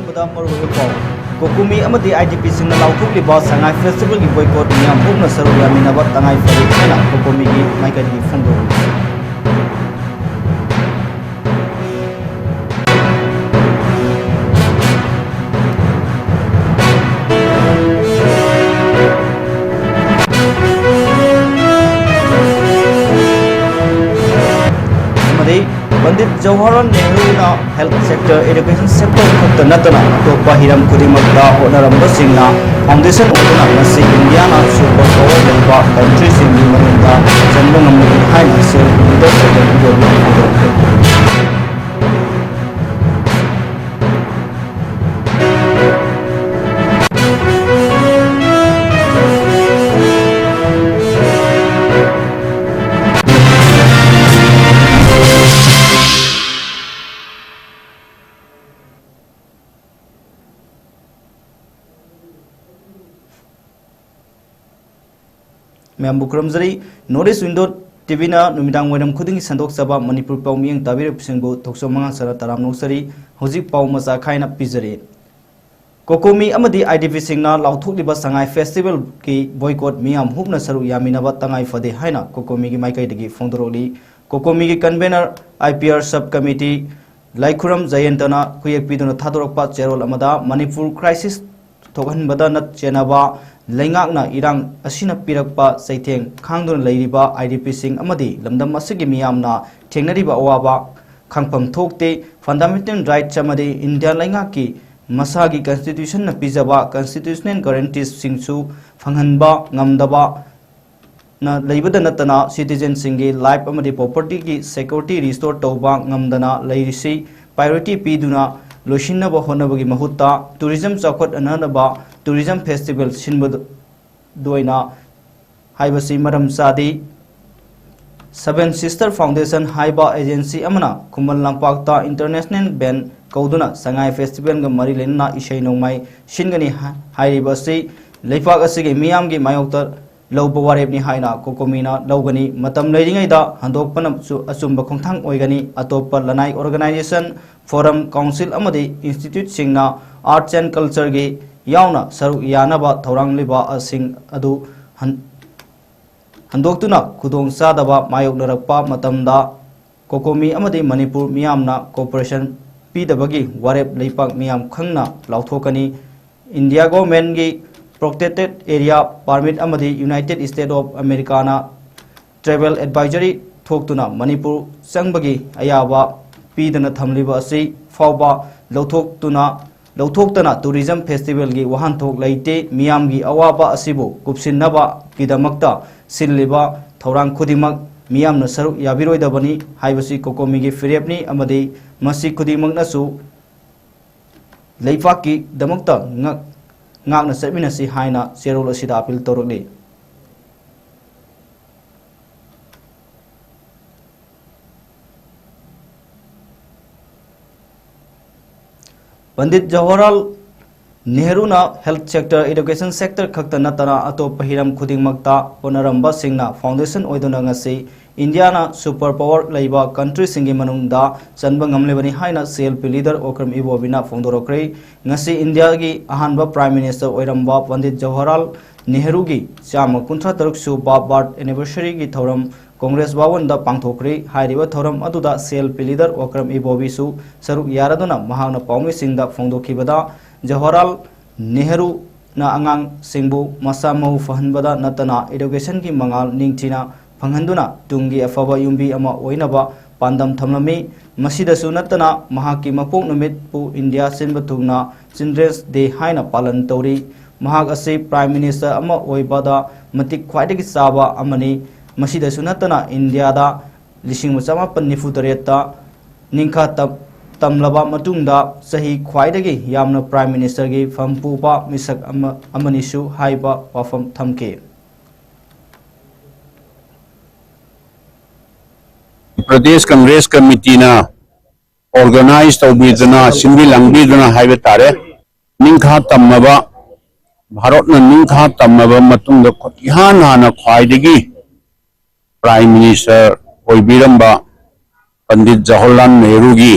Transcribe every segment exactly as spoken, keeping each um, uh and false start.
ꯃꯔꯨꯑꯣꯏꯕ ꯄꯥꯎ꯫ ꯀꯣꯀꯣꯃꯤ ꯑꯃꯗꯤ IDPꯁꯤꯡꯅ ꯂꯥꯎꯊꯣꯛꯂꯤꯕ ꯁꯉꯥꯏ ꯐꯦꯁꯇꯤꯚꯦꯜꯒꯤ ꯕꯣꯏꯀꯣꯠ ꯃꯤꯌꯥꯝ ꯄꯨꯝꯅ ꯁꯔꯨꯛ ꯌꯥꯃꯤꯟꯅꯕ ꯇꯉꯥꯏ ꯐꯗꯦ ꯍꯥꯏꯅ ꯀꯣꯀꯣꯃꯤꯒꯤ ꯃꯥꯏꯀꯩꯗꯒꯤ ꯐꯣꯡꯗꯣꯛꯂꯤ꯫ ꯑꯃꯗꯤ Pandit Jawaharlal ꯅꯦꯍꯔꯨꯅ health sector, education sector ꯈꯛꯇ ꯅꯠꯇꯅ ꯑꯇꯣꯞꯄ ꯍꯤꯔꯝ ꯈꯨꯗꯤꯡꯃꯛꯇ ꯍꯣꯠꯅꯔꯝꯕꯁꯤꯡꯅ foundation ꯑꯣꯏꯗꯨꯅ ꯉꯁꯤ ꯏꯟꯗꯤꯌꯥꯅ super power ꯂꯩꯕ countryꯁꯤꯡꯒꯤ ꯃꯅꯨꯡꯗ ꯆꯟꯕ ꯉꯝꯂꯤ ꯍꯥꯏꯅ ꯁꯦꯜ ꯄꯨꯊꯣꯛꯄ ꯐꯣꯡꯗꯣꯛꯈ꯭ꯔꯦ꯫ ꯃꯌꯥꯝꯕꯨ ꯈꯨꯔꯨꯝꯖꯔꯤ꯫ North East Window TVꯅ ꯅꯨꯃꯤꯗꯥꯡ ꯋꯥꯏꯔꯝ ꯈꯨꯗꯤꯡꯒꯤ ꯁꯟꯗꯣꯛꯆꯕ ꯃꯅꯤꯄꯨꯔ ꯄꯥꯎ ꯃꯤꯠꯌꯦꯡ ꯇꯥꯕꯤꯔꯤꯕꯁꯤꯡꯕꯨ ꯊꯣꯛꯆꯣꯝ ꯃꯉꯥꯡꯁꯅꯥ ꯇꯔꯥꯝꯅ ꯑꯣꯛꯆꯔꯤ꯫ ꯍꯧꯖꯤꯛ ꯄꯥꯎ ꯃꯆꯥ ꯈꯥꯏꯅ ꯄꯤꯖꯔꯤ꯫ ꯀꯣꯀꯣꯃꯤ ꯑꯃꯗꯤ IDPꯁꯤꯡꯅ ꯂꯥꯎꯊꯣꯛꯂꯤꯕ ꯁꯉꯥꯏ ꯐꯦꯁꯇꯤꯚꯦꯜꯒꯤ ꯕꯣꯏꯀꯣꯠ ꯃꯤꯌꯥꯝ ꯍꯨꯞꯅ ꯁꯔꯨꯛ ꯌꯥꯃꯤꯟꯅꯕ ꯇꯉꯥꯏ ꯐꯗꯦ ꯍꯥꯏꯅ ꯀꯣꯀꯣꯃꯤꯒꯤ ꯃꯥꯏꯀꯩꯗꯒꯤ ꯐꯣꯡꯗꯣꯔꯛꯂꯤ꯫ ꯀꯣꯀꯣꯃꯤꯒꯤ convener, IPR sub committee ꯂꯥꯏꯈꯨꯔꯝ ꯖꯌꯟꯇꯅ ꯈꯨꯌꯦꯛ ꯄꯤꯗꯨꯅ ꯊꯥꯗꯣꯔꯛꯄ ꯆꯦꯔꯣꯜ ꯑꯃꯗ, ꯃꯅꯤꯄꯨꯔ crisis ꯊꯣꯛꯍꯟꯕꯗ ꯅꯠ ꯆꯦꯟꯅꯕ ꯂꯩꯉꯥꯛꯅ ꯏꯔꯥꯡ ꯑꯁꯤꯅ ꯄꯤꯔꯛꯄ ꯆꯩꯊꯦꯡ ꯈꯥꯡꯗꯨꯅ ꯂꯩꯔꯤꯕ IDPꯁꯤꯡ ꯑꯃꯗꯤ ꯂꯝꯗꯝ ꯑꯁꯤꯒꯤ ꯃꯤꯌꯥꯝꯅ ꯊꯦꯡꯅꯔꯤꯕ ꯑꯋꯥꯕ ꯈꯥꯡꯐꯝ ꯊꯣꯛꯇꯦ꯫ Fundamental rights ꯑꯃꯗꯤ ꯏꯟꯗꯤꯌꯥ ꯂꯩꯉꯥꯛꯀꯤ ꯃꯁꯥꯒꯤ constitutionꯅ ꯄꯤꯖꯕ constitutional guaranteesꯁꯤꯡꯁꯨ ꯐꯪꯍꯟꯕ ꯉꯝꯗꯕ ꯅ ꯂꯩꯕꯗ ꯅꯠꯇꯅ citizenꯁꯤꯡꯒꯤ life ꯑꯃꯗꯤ propertyꯒꯤ security restore ꯇꯧꯕ ꯉꯝꯗꯅ ꯂꯩꯔꯤꯁꯤ꯫ Priority ꯄꯤꯗꯨꯅ ꯂꯣꯏꯁꯤꯟꯅꯕ ꯍꯣꯠꯅꯕꯒꯤ ꯃꯍꯨꯠꯇ tourism ꯆꯥꯎꯈꯠꯍꯟꯅꯕ tourism festival ꯁꯤꯟꯕꯗ ꯑꯣꯏꯅ ꯍꯥꯏꯕꯁꯤ ꯃꯔꯝ ꯆꯥꯗꯦ꯫ Seven Sister Foundation ꯍꯥꯏꯕ agency ꯑꯃꯅ ꯈꯨꯃꯟ ꯂꯝꯄꯥꯛꯇ international band ꯀꯧꯗꯨꯅ ꯁꯉꯥꯏ festivalꯒ ꯃꯔꯤ ꯂꯩꯅꯅ ꯏꯁꯩ ꯅꯣꯡꯃꯥꯏ ꯁꯤꯟꯒꯅꯤ ꯍꯥꯏꯔꯤꯕ ꯑꯁꯤ ꯂꯩꯄꯥꯛ ꯑꯁꯤꯒꯤ ꯃꯤꯌꯥꯝꯒꯤ ꯃꯥꯌꯣꯛꯇ ꯂꯧꯕ ꯋꯥꯔꯦꯞꯅꯤ ꯍꯥꯏꯅ ꯀꯣꯀꯣꯃꯤꯅ ꯂꯧꯒꯅꯤ꯫ ꯃꯇꯝ ꯂꯩꯔꯤꯉꯩꯗ ꯍꯟꯗꯣꯛꯄꯅꯁꯨ ꯑꯆꯨꯝꯕ ꯈꯣꯡꯊꯥꯡ ꯑꯣꯏꯒꯅꯤ꯫ ꯑꯇꯣꯞꯄ ꯂꯅꯥꯏ organization, forum, council ꯑꯃꯗꯤ instituteꯁꯤꯡꯅ arts and cultureꯒꯤ ꯌꯥꯎꯅ ꯁꯔꯨꯛ ꯌꯥꯅꯕ ꯊꯧꯔꯥꯡꯂꯤꯕ ꯑꯁꯤꯡ ꯑꯗꯨ ꯍꯟ-, ꯍꯟꯗꯣꯛꯇꯨꯅ ꯈꯨꯗꯣꯡꯆꯥꯗꯕ ꯃꯥꯌꯣꯛꯅꯔꯛꯄ ꯃꯇꯝꯗ ꯀꯣꯀꯣꯃꯤ ꯑꯃꯗꯤ ꯃꯅꯤꯄꯨꯔ ꯃꯤꯌꯥꯝꯅ cooperation ꯄꯤꯗꯕꯒꯤ ꯋꯥꯔꯦꯞ ꯂꯩꯄꯥꯛ ꯃꯤꯌꯥꯝ ꯈꯪꯅ ꯂꯥꯎꯊꯣꯛꯀꯅꯤ꯫ India governmentꯀꯤ protected area permit ꯑꯃꯗꯤ United States of Americaꯅ travel advisory ꯊꯣꯛꯇꯨꯅ ꯃꯅꯤꯄꯨꯔ ꯆꯪꯕꯒꯤ ꯑꯌꯥꯕ ꯄꯤꯗꯅ ꯊꯝꯂꯤꯕ ꯑꯁꯤ ꯐꯥꯎꯕ ꯂꯧꯊꯣꯛꯇꯨꯅ, ꯂꯧꯊꯣꯛꯇꯅ tourism festivalꯒꯤ ꯋꯥꯍꯟꯊꯣꯛ ꯂꯩꯇꯦ꯫ ꯃꯤꯌꯥꯝꯒꯤ ꯑꯋꯥꯕ ꯑꯁꯤꯕꯨ ꯀꯨꯞꯁꯤꯟꯅꯕꯒꯤꯗꯃꯛꯇ ꯁꯤꯜꯂꯤꯕ ꯊꯧꯔꯥꯡ ꯈꯨꯗꯤꯡꯃꯛ ꯃꯤꯌꯥꯝꯅ ꯁꯔꯨꯛ ꯌꯥꯕꯤꯔꯣꯏꯗꯕꯅꯤ ꯍꯥꯏꯕꯁꯤ ꯀꯣꯀꯣꯃꯤꯒꯤ ꯐꯤꯔꯦꯞꯅꯤ ꯑꯃꯗꯤ ꯃꯁꯤ ꯈꯨꯗꯤꯡꯃꯛꯅꯁꯨ ꯂꯩꯄꯥꯛꯀꯤꯗꯃꯛꯇ ꯉꯥꯛ-, ꯉꯥꯛꯅ ꯆꯠꯃꯤꯟꯅꯁꯤ ꯍꯥꯏꯅ ꯆꯦꯔꯣꯜ ꯑꯁꯤꯗ appeal ꯇꯧꯔꯛꯂꯤ꯫ Pandit Jawaharlal ꯅꯦꯍꯔꯨꯅ health sector, education sector ꯈꯛꯇ ꯅꯠꯇꯅ ꯑꯇꯣꯞꯄ ꯍꯤꯔꯝ ꯈꯨꯗꯤꯡꯃꯛꯇ ꯍꯣꯠꯅꯔꯝꯕꯁꯤꯡꯅ foundation ꯑꯣꯏꯗꯨꯅ ꯉꯁꯤ ꯏꯟꯗꯤꯌꯥꯅ super power ꯂꯩꯕ countryꯁꯤꯡꯒꯤ ꯃꯅꯨꯡꯗ ꯆꯟꯕ ꯉꯝꯂꯤꯕꯅꯤ ꯍꯥꯏꯅ C L P leader Okram ꯏꯕꯣꯕꯤꯅ ꯐꯣꯡꯗꯣꯔꯛꯈ꯭ꯔꯦ꯫ ꯉꯁꯤ ꯏꯟꯗꯤꯌꯥꯒꯤ ꯑꯍꯥꯟꯕ Prime Minister ꯑꯣꯏꯔꯝꯕ ꯄꯟꯗꯤꯠ ꯖꯋꯥꯍꯔꯂꯥꯜ ꯅꯦꯍꯔꯨꯒꯤ ꯆꯥꯝꯃ ꯀꯨꯟꯊ꯭ꯔꯥ ꯇꯔꯨꯛ ꯁꯨꯕ birth anniversaryꯒꯤ ꯊꯧꯔꯝ ꯀꯣꯡꯒ꯭ꯔꯦꯁ ꯚꯋꯟꯗ ꯄꯥꯡꯊꯣꯛꯈ꯭ꯔꯦ꯫ ꯍꯥꯏꯔꯤꯕ ꯊꯧꯔꯝ ꯑꯗꯨꯗ C L P leader Okram ꯏꯕꯣꯕꯤꯁꯨ ꯁꯔꯨꯛ ꯌꯥꯔꯗꯨꯅ ꯃꯍꯥꯛꯅ ꯄꯥꯎꯃꯤꯁꯤꯡꯗ ꯐꯣꯡꯗꯣꯛꯈꯤꯕꯗ, ꯖꯋꯥꯍꯔꯂꯥꯜ ꯅꯦꯍꯔꯨꯅ ꯑꯉꯥꯡꯁꯤꯡꯕꯨ ꯃꯁꯥ ꯃꯎ ꯐꯍꯟꯕꯗ ꯅꯠꯇꯅ educationꯒꯤ ꯃꯉꯥꯜ ꯅꯤꯡꯊꯤꯅ ꯐꯪꯍꯟꯗꯨꯅ ꯇꯨꯡꯒꯤ ꯑꯐꯕ ꯌꯨꯝꯕꯤ ꯑꯃ ꯑꯣꯏꯅꯕ ꯄꯥꯟꯗꯝ ꯊꯝꯂꯝꯃꯤ꯫ ꯃꯁꯤꯗꯁꯨ ꯅꯠꯇꯅ ꯃꯍꯥꯛꯀꯤ ꯃꯄꯣꯛ ꯅꯨꯃꯤꯠꯄꯨ ꯏꯟꯗꯤꯌꯥ ꯁꯤꯟꯕ ꯊꯨꯡꯅ Children's Day ꯍꯥꯏꯅ ꯄꯥꯂꯟ ꯇꯧꯔꯤ꯫ ꯃꯍꯥꯛ ꯑꯁꯤ Prime Minister ꯑꯃ ꯑꯣꯏꯕꯗ ꯃꯇꯤꯛ ꯈ꯭ꯋꯥꯏꯗꯒꯤ ꯆꯥꯕ ꯑꯃꯅꯤ꯫ ꯃꯁꯤꯗꯁꯨ ꯅꯠꯇꯅ ꯏꯟꯗꯤꯌꯥꯗ ꯂꯤꯁꯤꯡ ꯑꯃ ꯆꯃꯥꯄꯟ ꯅꯤꯐꯨ ꯇꯔꯦꯠꯇ ꯅꯤꯡꯈꯥ ꯇꯝ-, ꯇꯝꯂꯕ ꯃꯇꯨꯡꯗ ꯆꯍꯤ ꯈ꯭ꯋꯥꯏꯗꯒꯤ ꯌꯥꯝꯅ Prime Ministerꯒꯤ ꯐꯝ ꯄꯨꯕ ꯃꯤꯁꯛ ꯑꯃ, ꯑꯃꯅꯤꯁꯨ ꯍꯥꯏꯕ ꯋꯥꯐꯝ ꯊꯝꯈꯤ꯫ ꯄ꯭ꯔꯗꯦꯁ ꯀꯪꯒ꯭ꯔꯦꯁ ꯀꯃꯤꯇꯤꯅ organize ꯇꯧꯕꯤꯗꯨꯅ, ꯁꯤꯟꯕꯤ ꯂꯥꯡꯕꯤꯗꯨꯅ ꯍꯥꯏꯕ ꯇꯥꯔꯦ, ꯅꯤꯡꯈꯥ ꯇꯝꯃꯕ ꯚꯥꯔꯠꯅ ꯅꯤꯡꯈꯥ ꯇꯝꯃꯕ ꯃꯇꯨꯡꯗ ꯏꯍꯥꯟ ꯍꯥꯟꯅ ꯈ꯭ꯋꯥꯏꯗꯒꯤ Prime Minister ꯑꯣꯏꯕꯤꯔꯝꯕ ꯄꯟꯗꯤꯠ ꯖꯋꯥꯍꯔꯂꯥꯜ ꯅꯦꯍꯔꯨꯒꯤ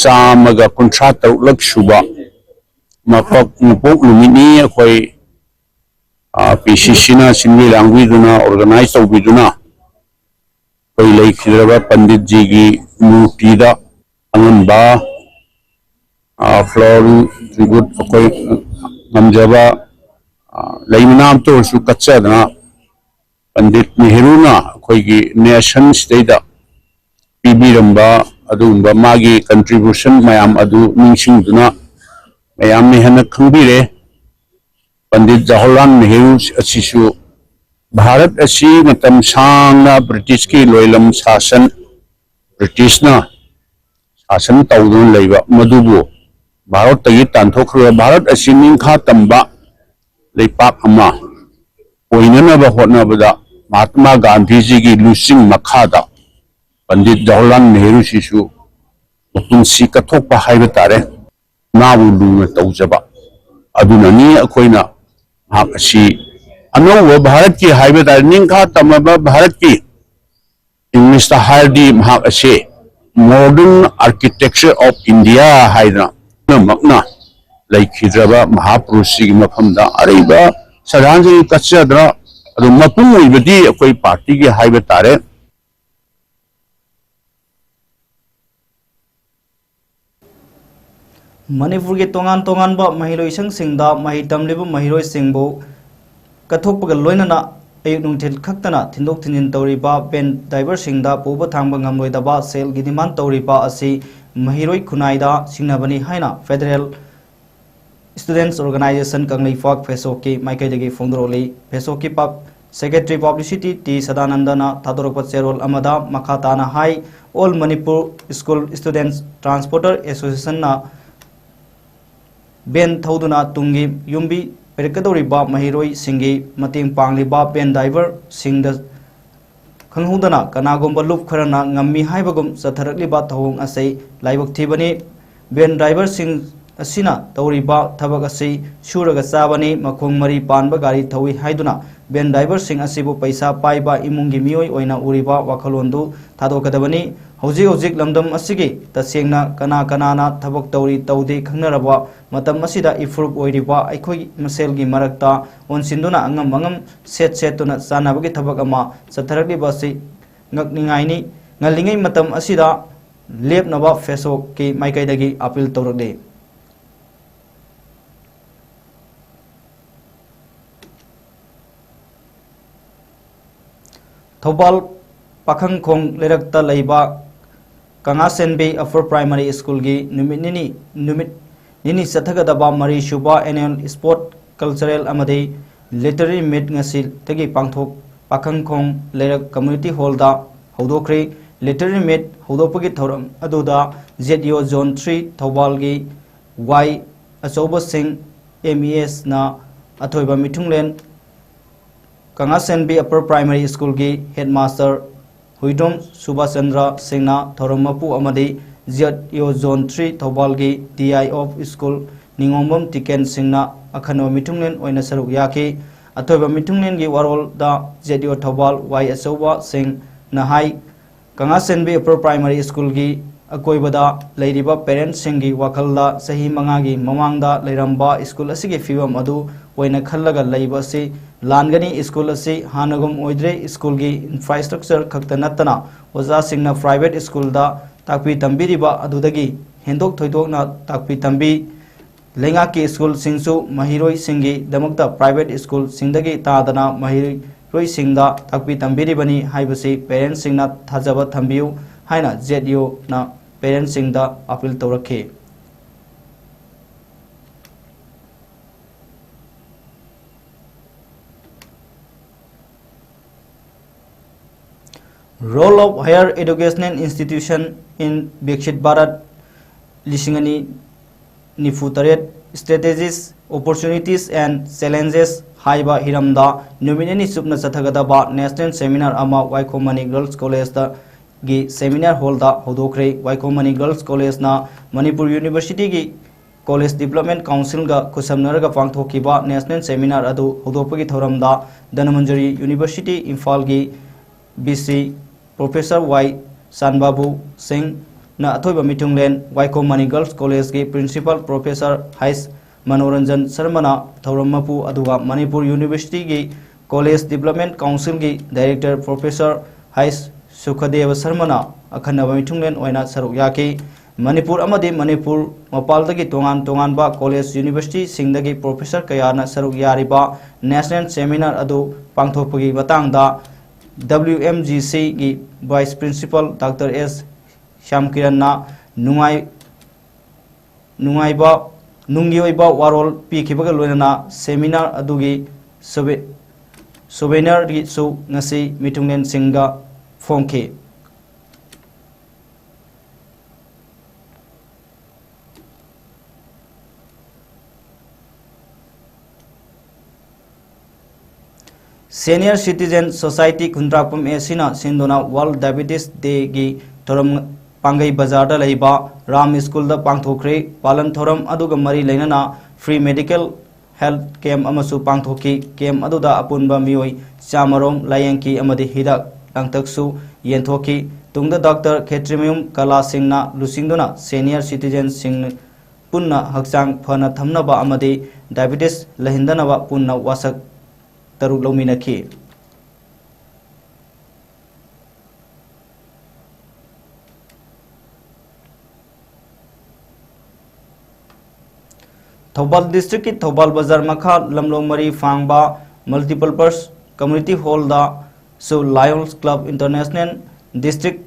ꯆꯥꯝꯃꯒ ꯀꯨꯟꯊ꯭ꯔꯥ ꯇꯔꯨꯛꯂꯛ ꯁꯨꯕ ꯃꯄꯣꯛ ꯅꯨꯃꯤꯠꯅꯤ꯫ ꯑꯩꯈꯣꯏ ꯄꯤ ꯁꯤ ꯁꯤꯅ ꯁꯤꯟꯕꯤ ꯂꯥꯡꯕꯤꯗꯨꯅ, organize ꯇꯧꯕꯤꯗꯨꯅ ꯑꯩꯈꯣꯏ ꯂꯩꯈꯤꯗ꯭ꯔꯕ ꯄꯟꯗꯤꯠꯖꯤꯒꯤ ꯃꯨꯔꯇꯤꯗ ꯑꯉꯝꯕ floral tribute ꯑꯩꯈꯣꯏ ꯉꯝꯖꯕ ꯂꯩ ꯃꯅꯥ ꯑꯃꯇ ꯑꯣꯏꯔꯁꯨ ꯀꯠꯆꯗꯅ, ꯄꯟꯗꯤꯠ ꯅꯦꯍꯔꯨꯅ ꯑꯩꯈꯣꯏꯒꯤ nationꯁꯤꯗꯩꯗ ꯄꯤꯕꯤꯔꯝꯕ ꯑꯗꯨꯒꯨꯝꯕ ꯃꯥꯒꯤ contribution ꯃꯌꯥꯝ ꯑꯗꯨ ꯅꯤꯡꯁꯤꯡꯗꯨꯅ ꯃꯌꯥꯝꯅ ꯍꯦꯟꯅ ꯈꯪꯕꯤꯔꯦ꯫ ꯄꯟꯗꯤꯠ ꯖꯋꯥꯍꯔꯂꯥꯜ ꯅꯦꯍꯔꯨ ꯑꯁꯤꯁꯨ ꯚꯥꯔꯠ ꯑꯁꯤ ꯃꯇꯝ ꯁꯥꯡꯅ ꯕ꯭ꯔꯤꯇꯤꯁꯀꯤ ꯂꯣꯏꯂꯝ ꯁꯥꯁꯟ, ꯕ꯭ꯔꯤꯇꯤꯁꯅ ꯁꯥꯁꯟ ꯇꯧꯗꯨꯅ ꯂꯩꯕ ꯃꯗꯨꯕꯨ ꯚꯥꯔꯠꯇꯒꯤ ꯇꯥꯟꯊꯣꯛꯈ꯭ꯔꯒ ꯚꯥꯔꯠ ꯑꯁꯤ ꯅꯤꯡꯈꯥ ꯇꯝꯕ ꯂꯩꯄꯥꯛ ꯑꯃ ꯑꯣꯏꯅꯅꯕ ꯍꯣꯠꯅꯕꯗ ꯃꯍꯥꯇꯃꯥ ꯒꯥꯟꯙꯤꯖꯤꯒꯤ ꯂꯨꯆꯤꯡ ꯃꯈꯥꯗ ꯄꯟꯗꯤꯠ ꯖꯋꯥꯍꯔꯂꯥꯜ ꯅꯦꯍꯔꯨꯁꯤꯁꯨ ꯃꯄꯨꯟꯁꯤ ꯀꯠꯊꯣꯛꯄ ꯍꯥꯏꯕ ꯇꯥꯔꯦ꯫ ꯃꯥꯕꯨ ꯂꯨꯅ ꯇꯧꯖꯕ ꯑꯗꯨꯅꯅꯤ꯫ ꯑꯩꯈꯣꯏꯅ ꯃꯍꯥꯛ ꯑꯁꯤ ꯑꯅꯧꯕ ꯚꯥꯔꯠꯀꯤ ꯍꯥꯏꯕ ꯇꯥꯔꯦ, ꯅꯤꯡꯈꯥ ꯇꯝꯂꯕ ꯚꯥꯔꯠꯀꯤ, ꯏꯪꯂꯤꯁꯇ ꯍꯥꯏꯔꯗꯤ ꯃꯍꯥꯛ ꯑꯁꯤ modern architecture of India ꯍꯥꯏꯗꯅ ꯄꯨꯝꯅꯃꯛꯅ ꯂꯩꯈꯤꯗ꯭ꯔꯕ ꯃꯍꯥꯄꯨꯔꯨꯁꯁꯤꯒꯤ ꯃꯐꯝꯗ ꯑꯔꯩꯕ ꯁꯗꯥꯟꯁꯤꯡ ꯀꯠꯆꯗ꯭ꯔꯥ? ꯑꯗꯨ ꯃꯄꯨꯡ ꯑꯣꯏꯕꯗꯤ ꯑꯩꯈꯣꯏ ꯄꯥꯔꯇꯤꯒꯤ ꯍꯥꯏꯕ ꯇꯥꯔꯦ꯫ ꯃꯅꯤꯄꯨꯔꯒꯤ ꯇꯣꯉꯥꯟ ꯇꯣꯉꯥꯟꯕ ꯃꯍꯩꯂꯣꯏꯁꯪꯁꯤꯡꯗ ꯃꯍꯩ ꯇꯝꯂꯤꯕ ꯃꯍꯩꯔꯣꯏꯁꯤꯡꯕꯨ ꯀꯠꯊꯣꯛꯄꯒ ꯂꯣꯏꯅꯅ ꯑꯌꯨꯛ ꯅꯨꯡꯊꯤꯜ ꯈꯛꯇꯅ ꯊꯤꯟꯗꯣꯛ ꯊꯤꯟꯖꯤꯟ ꯇꯧꯔꯤꯕ ꯚꯦꯟ ꯗ꯭ꯔꯥꯏꯚꯔꯁꯤꯡꯗ ꯄꯨꯕ ꯊꯥꯡꯕ ꯉꯝꯂꯣꯏꯗꯕ ꯁꯦꯜꯒꯤ demand ꯇꯧꯔꯤꯕ ꯑꯁꯤ ꯃꯍꯩꯔꯣꯏ ꯈꯨꯟꯅꯥꯏꯗ ꯁꯤꯡꯅꯕꯅꯤ ꯍꯥꯏꯅ Federal Students Organization ꯀꯪꯂꯩꯄꯥꯛ, ꯐꯦꯁꯣꯛꯀꯤ ꯃꯥꯏꯀꯩꯗꯒꯤ ꯐꯣꯡꯗꯣꯔꯛꯂꯤ꯫ ꯐꯦꯁꯣꯛꯀꯤ ꯄꯕ-, Secretary Publicity ꯇꯤ ꯁꯗꯥꯅꯟꯗꯅ ꯊꯥꯗꯣꯔꯛꯄ ꯆꯦꯔꯣꯜ ꯑꯃꯗ ꯃꯈꯥ ꯇꯥꯅ ꯍꯥꯏ, All Manipur School Students Transporter Associationꯅ ꯚꯦꯟ ꯊꯧꯗꯨꯅ ꯇꯨꯡꯒꯤ ꯌꯨꯝꯕꯤ ꯑꯣꯏꯔꯛꯀꯗꯧꯔꯤꯕ ꯃꯍꯩꯔꯣꯏꯁꯤꯡꯒꯤ ꯃꯇꯦꯡ ꯄꯥꯡꯂꯤꯕ ꯚꯦꯟ ꯗ꯭ꯔꯥꯏꯚꯔꯁꯤꯡꯗ ꯈꯪꯍꯧꯗꯅ ꯀꯅꯥꯒꯨꯝꯕ ꯂꯨꯞ ꯈꯔꯅ ꯉꯝꯃꯤ ꯍꯥꯏꯕꯒꯨꯝ ꯆꯠꯊꯔꯛꯂꯤꯕ ꯊꯧꯑꯣꯡ ꯑꯁꯤ ꯂꯥꯏꯕꯛ ꯊꯤꯕꯅꯤ꯫ ꯚꯦꯟ ꯗ꯭ꯔꯥꯏꯚꯔꯁꯤꯡ ꯑꯁꯤꯅ ꯇꯧꯔꯤꯕ ꯊꯕꯛ ꯑꯁꯤ ꯁꯨꯔꯒ ꯆꯥꯕꯅꯤ, ꯃꯈꯣꯡ ꯃꯔꯤ ꯄꯥꯟꯕ ꯒꯥꯔꯤ ꯊꯧꯏ ꯍꯥꯏꯗꯨꯅ ꯚꯦꯟ ꯗ꯭ꯔꯥꯏꯚꯔꯁꯤꯡ ꯑꯁꯤꯕꯨ ꯄꯩꯁꯥ ꯄꯥꯏꯕ ꯏꯃꯨꯡꯒꯤ ꯃꯤꯑꯣꯏ ꯑꯣꯏꯅ ꯎꯔꯤꯕ ꯋꯥꯈꯜꯂꯣꯟꯗꯨ ꯊꯥꯗꯣꯛꯀꯗꯕꯅꯤ꯫ ꯍꯧꯖꯤꯛ ꯍꯧꯖꯤꯛ ꯂꯝꯗꯝ ꯑꯁꯤꯒꯤ ꯇꯁꯦꯡꯅ ꯀꯅꯥ ꯀꯅꯥꯅ ꯊꯕꯛ ꯇꯧꯔꯤ ꯇꯧꯗꯦ ꯈꯪꯅꯔꯕ ꯃꯇꯝ ꯑꯁꯤꯗ ꯏꯐꯨꯔꯨꯞ ꯑꯣꯏꯔꯤꯕ ꯑꯩꯈꯣꯏ ꯃꯁꯦꯜꯒꯤ ꯃꯔꯛꯇ ꯑꯣꯟꯁꯤꯟꯗꯨꯅ ꯑꯉꯝ ꯑꯉꯝ ꯁꯦꯠ ꯁꯦꯠꯇꯨꯅ ꯆꯥꯟꯅꯕꯒꯤ ꯊꯕꯛ ꯑꯃ ꯆꯠꯊꯔꯛꯂꯤꯕ ꯑꯁꯤ ꯉꯛꯅꯤꯡꯉꯥꯏꯅꯤ꯫ ꯉꯜꯂꯤꯉꯩ ꯃꯇꯝ ꯑꯁꯤꯗ ꯂꯦꯞꯅꯕ ꯐꯦꯁꯣꯛꯀꯤ ꯃꯥꯏꯀꯩꯗꯒꯤ ꯑꯥꯄꯤꯜ ꯇꯧꯔꯛꯂꯤ꯫ ꯊꯧꯕꯥꯜ ꯄꯥꯈꯪꯈꯣꯡ ꯂꯩꯔꯛꯇ ꯂꯩꯕ ꯀꯪꯂꯥꯁꯦꯟꯕꯤ ꯑꯄꯔ ꯄ꯭ꯔꯥꯏꯃꯥꯔꯤ ꯁ꯭ꯀꯨꯜꯒꯤ ꯅꯨꯃꯤꯠ ꯅꯤꯅꯤ, ꯅꯨꯃꯤꯠ ꯅꯤꯅꯤ ꯆꯠꯊꯒꯗꯕ ꯃꯔꯤꯁꯨꯕ annual sport, cultural ꯑꯃꯗꯤ literary meet ꯉꯁꯤꯗꯒꯤ ꯄꯥꯡꯊꯣꯛ ꯄꯥꯈꯪꯈꯣꯡ ꯂꯩꯔꯛ community hallꯗ ꯍꯧꯗꯣꯛꯈ꯭ꯔꯤ꯫ Literary meet ꯍꯧꯗꯣꯛꯄꯒꯤ ꯊꯧꯔꯝ ꯑꯗꯨꯗ Z E O Zone three ꯊꯧꯕꯥꯜꯒꯤ ꯋꯥꯏ ꯑꯆꯧꯕꯁꯤꯡ, M E Sꯅ ꯑꯊꯣꯏꯕ ꯃꯤꯊꯨꯡꯂꯦꯟ, ꯀꯪꯂꯥꯁꯦꯟꯕꯤ ꯑꯄꯔ ꯄ꯭ꯔꯥꯏꯃꯥꯔꯤ ꯁ꯭ꯀꯨꯜꯒꯤ ꯍꯦꯗꯃꯥꯁꯇꯔ ꯍꯨꯏꯗ꯭ꯔꯣꯝ ꯁꯨꯕꯥꯁꯆꯟꯗ꯭ꯔ ꯁꯤꯡꯅ ꯊꯧꯔꯝ ꯃꯄꯨ ꯑꯃꯗꯤ Z E O Zone three ꯊꯧꯕꯥꯜꯒꯤ D I of school ꯅꯤꯉꯣꯝꯕꯝ ꯇꯤꯀꯦꯟ ꯁꯤꯡꯅ ꯑꯈꯟꯅꯕ ꯃꯤꯊꯨꯡꯂꯦꯟ ꯑꯣꯏꯅ ꯁꯔꯨꯛ ꯌꯥꯈꯤ꯫ ꯑꯊꯣꯏꯕ ꯃꯤꯊꯨꯡꯂꯦꯟꯒꯤ ꯋꯥꯔꯣꯜꯗ Z E O ꯊꯧꯕꯥꯜ ꯋꯥꯏ ꯑꯆꯧꯕ ꯁꯤꯡꯅ ꯍꯥꯏ, ꯀꯪꯂꯥꯁꯦꯟꯕꯤ ꯑꯄꯔ ꯄ꯭ꯔꯥꯏꯃꯥꯔꯤ ꯁ꯭ꯀꯨꯜꯒꯤ ꯑꯀꯣꯏꯕꯗ ꯂꯩꯔꯤꯕ ꯄꯦꯔꯦꯟꯠꯁꯤꯡꯒꯤ ꯋꯥꯈꯜꯗ ꯆꯍꯤ ꯃꯉꯥꯒꯤ ꯃꯃꯥꯡꯗ ꯂꯩꯔꯝꯕ ꯁ꯭ꯀꯨꯜ ꯑꯁꯤꯒꯤ ꯐꯤꯕꯝ ꯑꯗꯨ ꯑꯣꯏꯅ ꯈꯜꯂꯒ ꯂꯩꯕ ꯑꯁꯤ ꯂꯥꯟꯒꯅꯤ꯫ ꯁ꯭ꯀꯨꯜ ꯑꯁꯤ ꯍꯥꯟꯅꯒꯨꯝ ꯑꯣꯏꯗ꯭ꯔꯦ꯫ ꯁ꯭ꯀꯨꯜꯒꯤ infrastructure ꯈꯛꯇ ꯅꯠꯇꯅ ꯑꯣꯖꯥꯁꯤꯡꯅ private ꯁ꯭ꯀꯨꯜꯗ ꯇꯥꯛꯄꯤ ꯇꯝꯕꯤꯔꯤꯕ ꯑꯗꯨꯗꯒꯤ ꯍꯦꯟꯗꯣꯛ ꯊꯣꯏꯗꯣꯛꯅ ꯇꯥꯛꯄꯤ ꯇꯝꯕꯤ ꯂꯩꯉꯥꯛꯀꯤ ꯁ꯭ꯀꯨꯜꯁꯤꯡꯁꯨ ꯃꯍꯩꯔꯣꯏꯁꯤꯡꯒꯤꯗꯃꯛꯇ private ꯁ꯭ꯀꯨꯜꯁꯤꯡꯗꯒꯤ ꯇꯥꯗꯅ ꯃꯍꯩꯔꯣꯏꯁꯤꯡꯗ ꯇꯥꯛꯄꯤ ꯇꯝꯕꯤꯔꯤꯕꯅꯤ ꯍꯥꯏꯕꯁꯤ ꯄꯦꯔꯦꯟꯠꯁꯤꯡꯅ ꯊꯥꯖꯕ ꯊꯝꯕꯤꯌꯨ ꯍꯥꯏꯅ Z E Oꯅ ꯄꯦꯔꯦꯟꯠꯁꯤꯡꯗ ꯑꯥꯄꯤꯜ ꯇꯧꯔꯛꯈꯤ꯫ Role of Higher Educational Institution in Viksit Bharat ꯂꯤꯁꯤꯡ ꯑꯅꯤ ꯅꯤꯐꯨ ꯇꯔꯦꯠ, Strategies, Opportunities and Challenges ꯍꯥꯏꯕ ꯍꯤꯔꯝꯗ ꯅꯨꯃꯤꯠ ꯅꯤꯅꯤ ꯆꯨꯞꯅ ꯆꯠꯊꯒꯗꯕ national seminar ꯑꯃ ꯋꯥꯏꯈꯣꯝ ꯃꯅꯤ Girls Collegeꯇꯒꯤ seminar hallꯗ ꯍꯧꯗꯣꯛꯈ꯭ꯔꯦ꯫ ꯋꯥꯏꯈꯣꯝ ꯃꯅꯤ Girls Collegeꯅ ꯃꯅꯤꯄꯨꯔ Universityꯒꯤ College Development Councilꯒ ꯈꯨꯠꯁꯝꯅꯔꯒ ꯄꯥꯡꯊꯣꯛꯈꯤꯕ National Seminar ꯑꯗꯨ ꯍꯧꯗꯣꯛꯄꯒꯤ ꯊꯧꯔꯝꯗ ꯙꯅꯃꯟꯖꯨꯔꯤ University ꯏꯝꯐꯥꯜꯒꯤ V C Professor Y ꯁꯥꯟꯕꯥꯕꯨ ꯁꯤꯡꯅ ꯑꯊꯣꯏꯕ ꯃꯤꯊꯨꯡꯂꯦꯟ, ꯋꯥꯏꯈꯣꯝ ꯃꯅꯤ Girls Collegeꯀꯤ Principal Professor H ꯃꯅꯣꯔꯟꯖꯟ ꯁꯔꯃꯅ ꯊꯧꯔꯝ ꯃꯄꯨ, ꯑꯗꯨꯒ ꯃꯅꯤꯄꯨꯔ Universityꯒꯤ College Development Councilꯒꯤ Director Professor H ꯁꯨꯈꯗꯦꯕ ꯁꯔꯃꯅ ꯑꯈꯟꯅꯕ ꯃꯤꯊꯨꯡꯂꯦꯟ ꯑꯣꯏꯅ ꯁꯔꯨꯛ ꯌꯥꯈꯤ꯫ ꯃꯅꯤꯄꯨꯔ ꯑꯃꯗꯤ ꯃꯅꯤꯄꯨꯔ ꯃꯄꯥꯜꯗꯒꯤ ꯇꯣꯉꯥꯟ ꯇꯣꯉꯥꯟꯕ college universityꯁꯤꯡꯗꯒꯤ professor ꯀꯌꯥꯅ ꯁꯔꯨꯛ ꯌꯥꯔꯤꯕ National Seminar ꯑꯗꯨ ꯄꯥꯡꯊꯣꯛꯄꯒꯤ ꯃꯇꯥꯡꯗ W M G Cꯒꯤ Vice Principal Doctor S ꯁ꯭ꯌꯥꯝꯀꯤꯔꯟꯅ ꯅꯨꯡꯉꯥꯏ ꯅꯨꯡꯉꯥꯏꯕ ꯅꯨꯡꯒꯤ ꯑꯣꯏꯕ ꯋꯥꯔꯣꯜ ꯄꯤꯈꯤꯕꯒ ꯂꯣꯏꯅꯅ seminar ꯑꯗꯨꯒꯤ souve- souvenirꯒꯤꯁꯨ ꯉꯁꯤ ꯃꯤꯊꯨꯡꯂꯦꯟꯁꯤꯡꯒ ꯐꯣꯡꯈꯤ꯫ Senior Citizen Society Khundrakpam A Cꯅ ꯁꯤꯟꯗꯨꯅ World Diabetes Dayꯒꯤ ꯊꯧꯔꯝ ꯄꯥꯡꯒꯩ ꯕꯖꯥꯔꯗ ꯂꯩꯕ ꯔꯥꯝ ꯁ꯭ꯀꯨꯜꯗ ꯄꯥꯡꯊꯣꯛꯈ꯭ꯔꯦ꯫ ꯄꯥꯂꯟ ꯊꯧꯔꯝ ꯑꯗꯨꯒ ꯃꯔꯤ ꯂꯩꯅꯅ free medical health camp ꯑꯃꯁꯨ ꯄꯥꯡꯊꯣꯛꯈꯤ꯫ Camp ꯑꯗꯨꯗ ꯑꯄꯨꯟꯕ ꯃꯤꯑꯣꯏ ꯆꯥꯃꯔꯣꯝ ꯂꯥꯌꯦꯡꯈꯤ ꯑꯃꯗꯤ ꯍꯤꯗꯥꯛ ꯂꯥꯡꯊꯛꯁꯨ ꯌꯦꯟꯊꯣꯛꯈꯤ꯫ ꯇꯨꯡꯗ Doctor ꯈꯦꯇ꯭ꯔꯤꯃꯌꯨꯝ ꯀꯂꯥ ꯁꯤꯡꯅ ꯂꯨꯆꯤꯡꯗꯨꯅ senior citizenꯁꯤꯡ ꯄꯨꯟꯅ ꯍꯛꯆꯥꯡ ꯐꯅ ꯊꯝꯅꯕ ꯑꯃꯗꯤ diabetes ꯂꯩꯍꯟꯗꯅꯕ ꯄꯨꯟꯅ ꯋꯥꯁꯛ ꯇꯔꯨꯛ ꯂꯧꯃꯤꯟꯅꯈꯤ꯫ ꯊꯧꯕꯥꯜ districtꯀꯤ ꯊꯧꯕꯥꯜ ꯕꯖꯥꯔ ꯃꯈꯥ ꯂꯝꯂꯣꯡ ꯃꯔꯤ ꯐꯥꯡꯕ multipurpose community hallꯗꯁꯨ Lions Club International District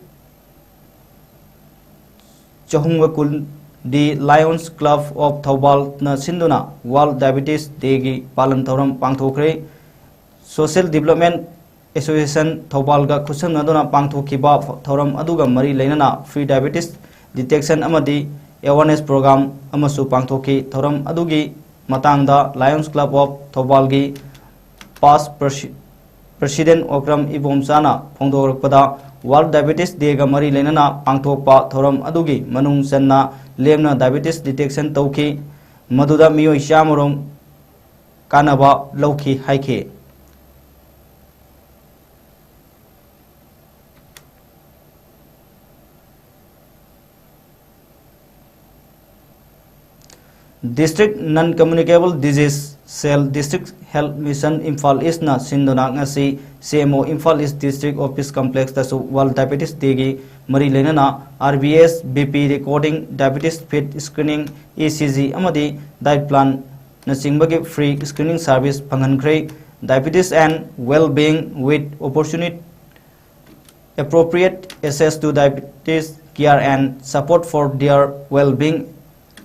ꯆꯍꯨꯝꯒ ꯀꯨꯟ The Lions Club of ꯊꯧꯕꯥꯜꯅ ꯁꯤꯟꯗꯨꯅ World Diabetes Dayꯒꯤ ꯄꯥꯂꯟ ꯊꯧꯔꯝ ꯄꯥꯡꯊꯣꯛꯈ꯭ꯔꯦ꯫ Social Development Association ꯊꯧꯕꯥꯜꯒ ꯈꯨꯠꯁꯝꯅꯗꯨꯅ ꯄꯥꯡꯊꯣꯛꯈꯤꯕ ꯊꯧꯔꯝ ꯑꯗꯨꯒ ꯃꯔꯤ ꯂꯩꯅꯅ free diabetes detection ꯑꯃꯗꯤ awareness program ꯑꯃꯁꯨ ꯄꯥꯡꯊꯣꯛꯈꯤ꯫ ꯊꯧꯔꯝ ꯑꯗꯨꯒꯤ ꯃꯇꯥꯡꯗ Lions Club of ꯊꯧꯕꯥꯜꯒꯤ past presi- President Okram ꯏꯕꯣꯝꯆꯥꯅ ꯐꯣꯡꯗꯣꯔꯛꯄꯗ, World Diabetes Dayꯒ ꯃꯔꯤ ꯂꯩꯅꯅ ꯄꯥꯡꯊꯣꯛꯄ ꯊꯧꯔꯝ ꯑꯗꯨꯒꯤ ꯃꯅꯨꯡ ꯆꯟꯅ ꯂꯦꯝꯅ diabetes detection ꯇꯧꯈꯤ, ꯃꯗꯨꯗ ꯃꯤꯑꯣꯏ ꯆꯥꯝꯃ ꯔꯣꯝ ꯀꯥꯟꯅꯕ ꯂꯧꯈꯤ ꯍꯥꯏꯈꯤ꯫ District Non-Communicable Disease Cell, District Health Mission Imphal East ꯅ ꯁꯤꯟꯗꯨꯅ ꯉꯁꯤ C M O Imphal East District Office Complex ꯇꯁꯨ World Diabetes Day ꯒꯤ ꯃꯔꯤ ꯂꯩꯅꯅ R B S, B P recording, diabetes fit screening, E C G ꯑꯃꯗꯤ diet plan ꯅꯆꯤꯡꯕꯒꯤ free screening service ꯐꯪꯍꯟꯈ꯭ꯔꯦ꯫ Diabetes and well-being with opportunity appropriate access to diabetes care and support for their well-being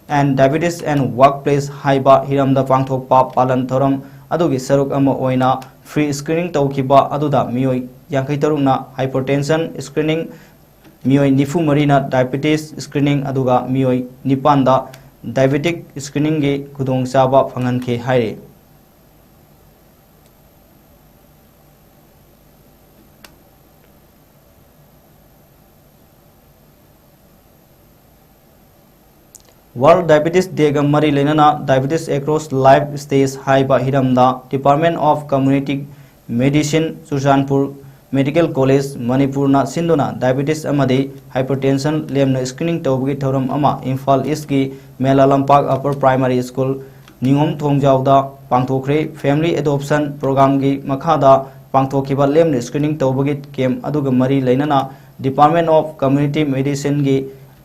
and diabetes and workplace ꯍꯥꯏꯕ ꯍꯤꯔꯝꯗ ꯄꯥꯡꯊꯣꯛꯄ ꯄꯥꯂꯟ ꯊꯧꯔꯝ ꯑꯗꯨꯒꯤ ꯁꯔꯨꯛ ꯑꯃ ꯑꯣꯏꯅ free screening ꯇꯧꯈꯤꯕ ꯑꯗꯨꯗ ꯃꯤꯑꯣꯏ ꯌꯥꯡꯈꯩ ꯇꯔꯨꯛꯅ hypertension screening, ꯃꯤꯑꯣꯏ ꯅꯤꯐꯨ ꯃꯔꯤꯅ diabetes screening, ꯑꯗꯨꯒ ꯃꯤꯑꯣꯏ ꯅꯤꯄꯥꯟꯗ diabetic screening ꯒꯤ ꯈꯨꯗꯣꯡꯆꯥꯕ ꯐꯪꯍꯟꯈꯤ ꯍꯥꯏꯔꯤ꯫ World Diabetes Day ꯒ ꯃꯔꯤ ꯂꯩꯅꯅ Diabetes Across Life Stage ꯍꯥꯏꯕ ꯍꯤꯔꯝꯗ Department of Community Medicine, Churachandpur Medical College, ꯃꯅꯤꯄꯨꯔꯅ ꯁꯤꯟꯗꯨꯅ diabetes ꯑꯃꯗꯤ hypertension ꯂꯦꯝꯅ screening ꯇꯧꯕꯒꯤ ꯊꯧꯔꯝ ꯑꯃ ꯏꯝꯐꯥꯜ ꯏꯁꯀꯤ ꯃꯦꯂꯥ ꯂꯝꯄꯥꯛ Upper Primary School, ꯅꯤꯉꯣꯝ ꯊꯣꯡꯖꯥꯎꯗ ꯄꯥꯡꯊꯣꯛꯈ꯭ꯔꯦ꯫ Family Adoption Program ꯒꯤ ꯃꯈꯥꯗ ꯄꯥꯡꯊꯣꯛꯈꯤꯕ ꯂꯦꯝꯅ screening ꯇꯧꯕꯒꯤ camp ꯑꯗꯨꯒ ꯃꯔꯤ ꯂꯩꯅꯅ Department of Community Medicine ꯒꯤ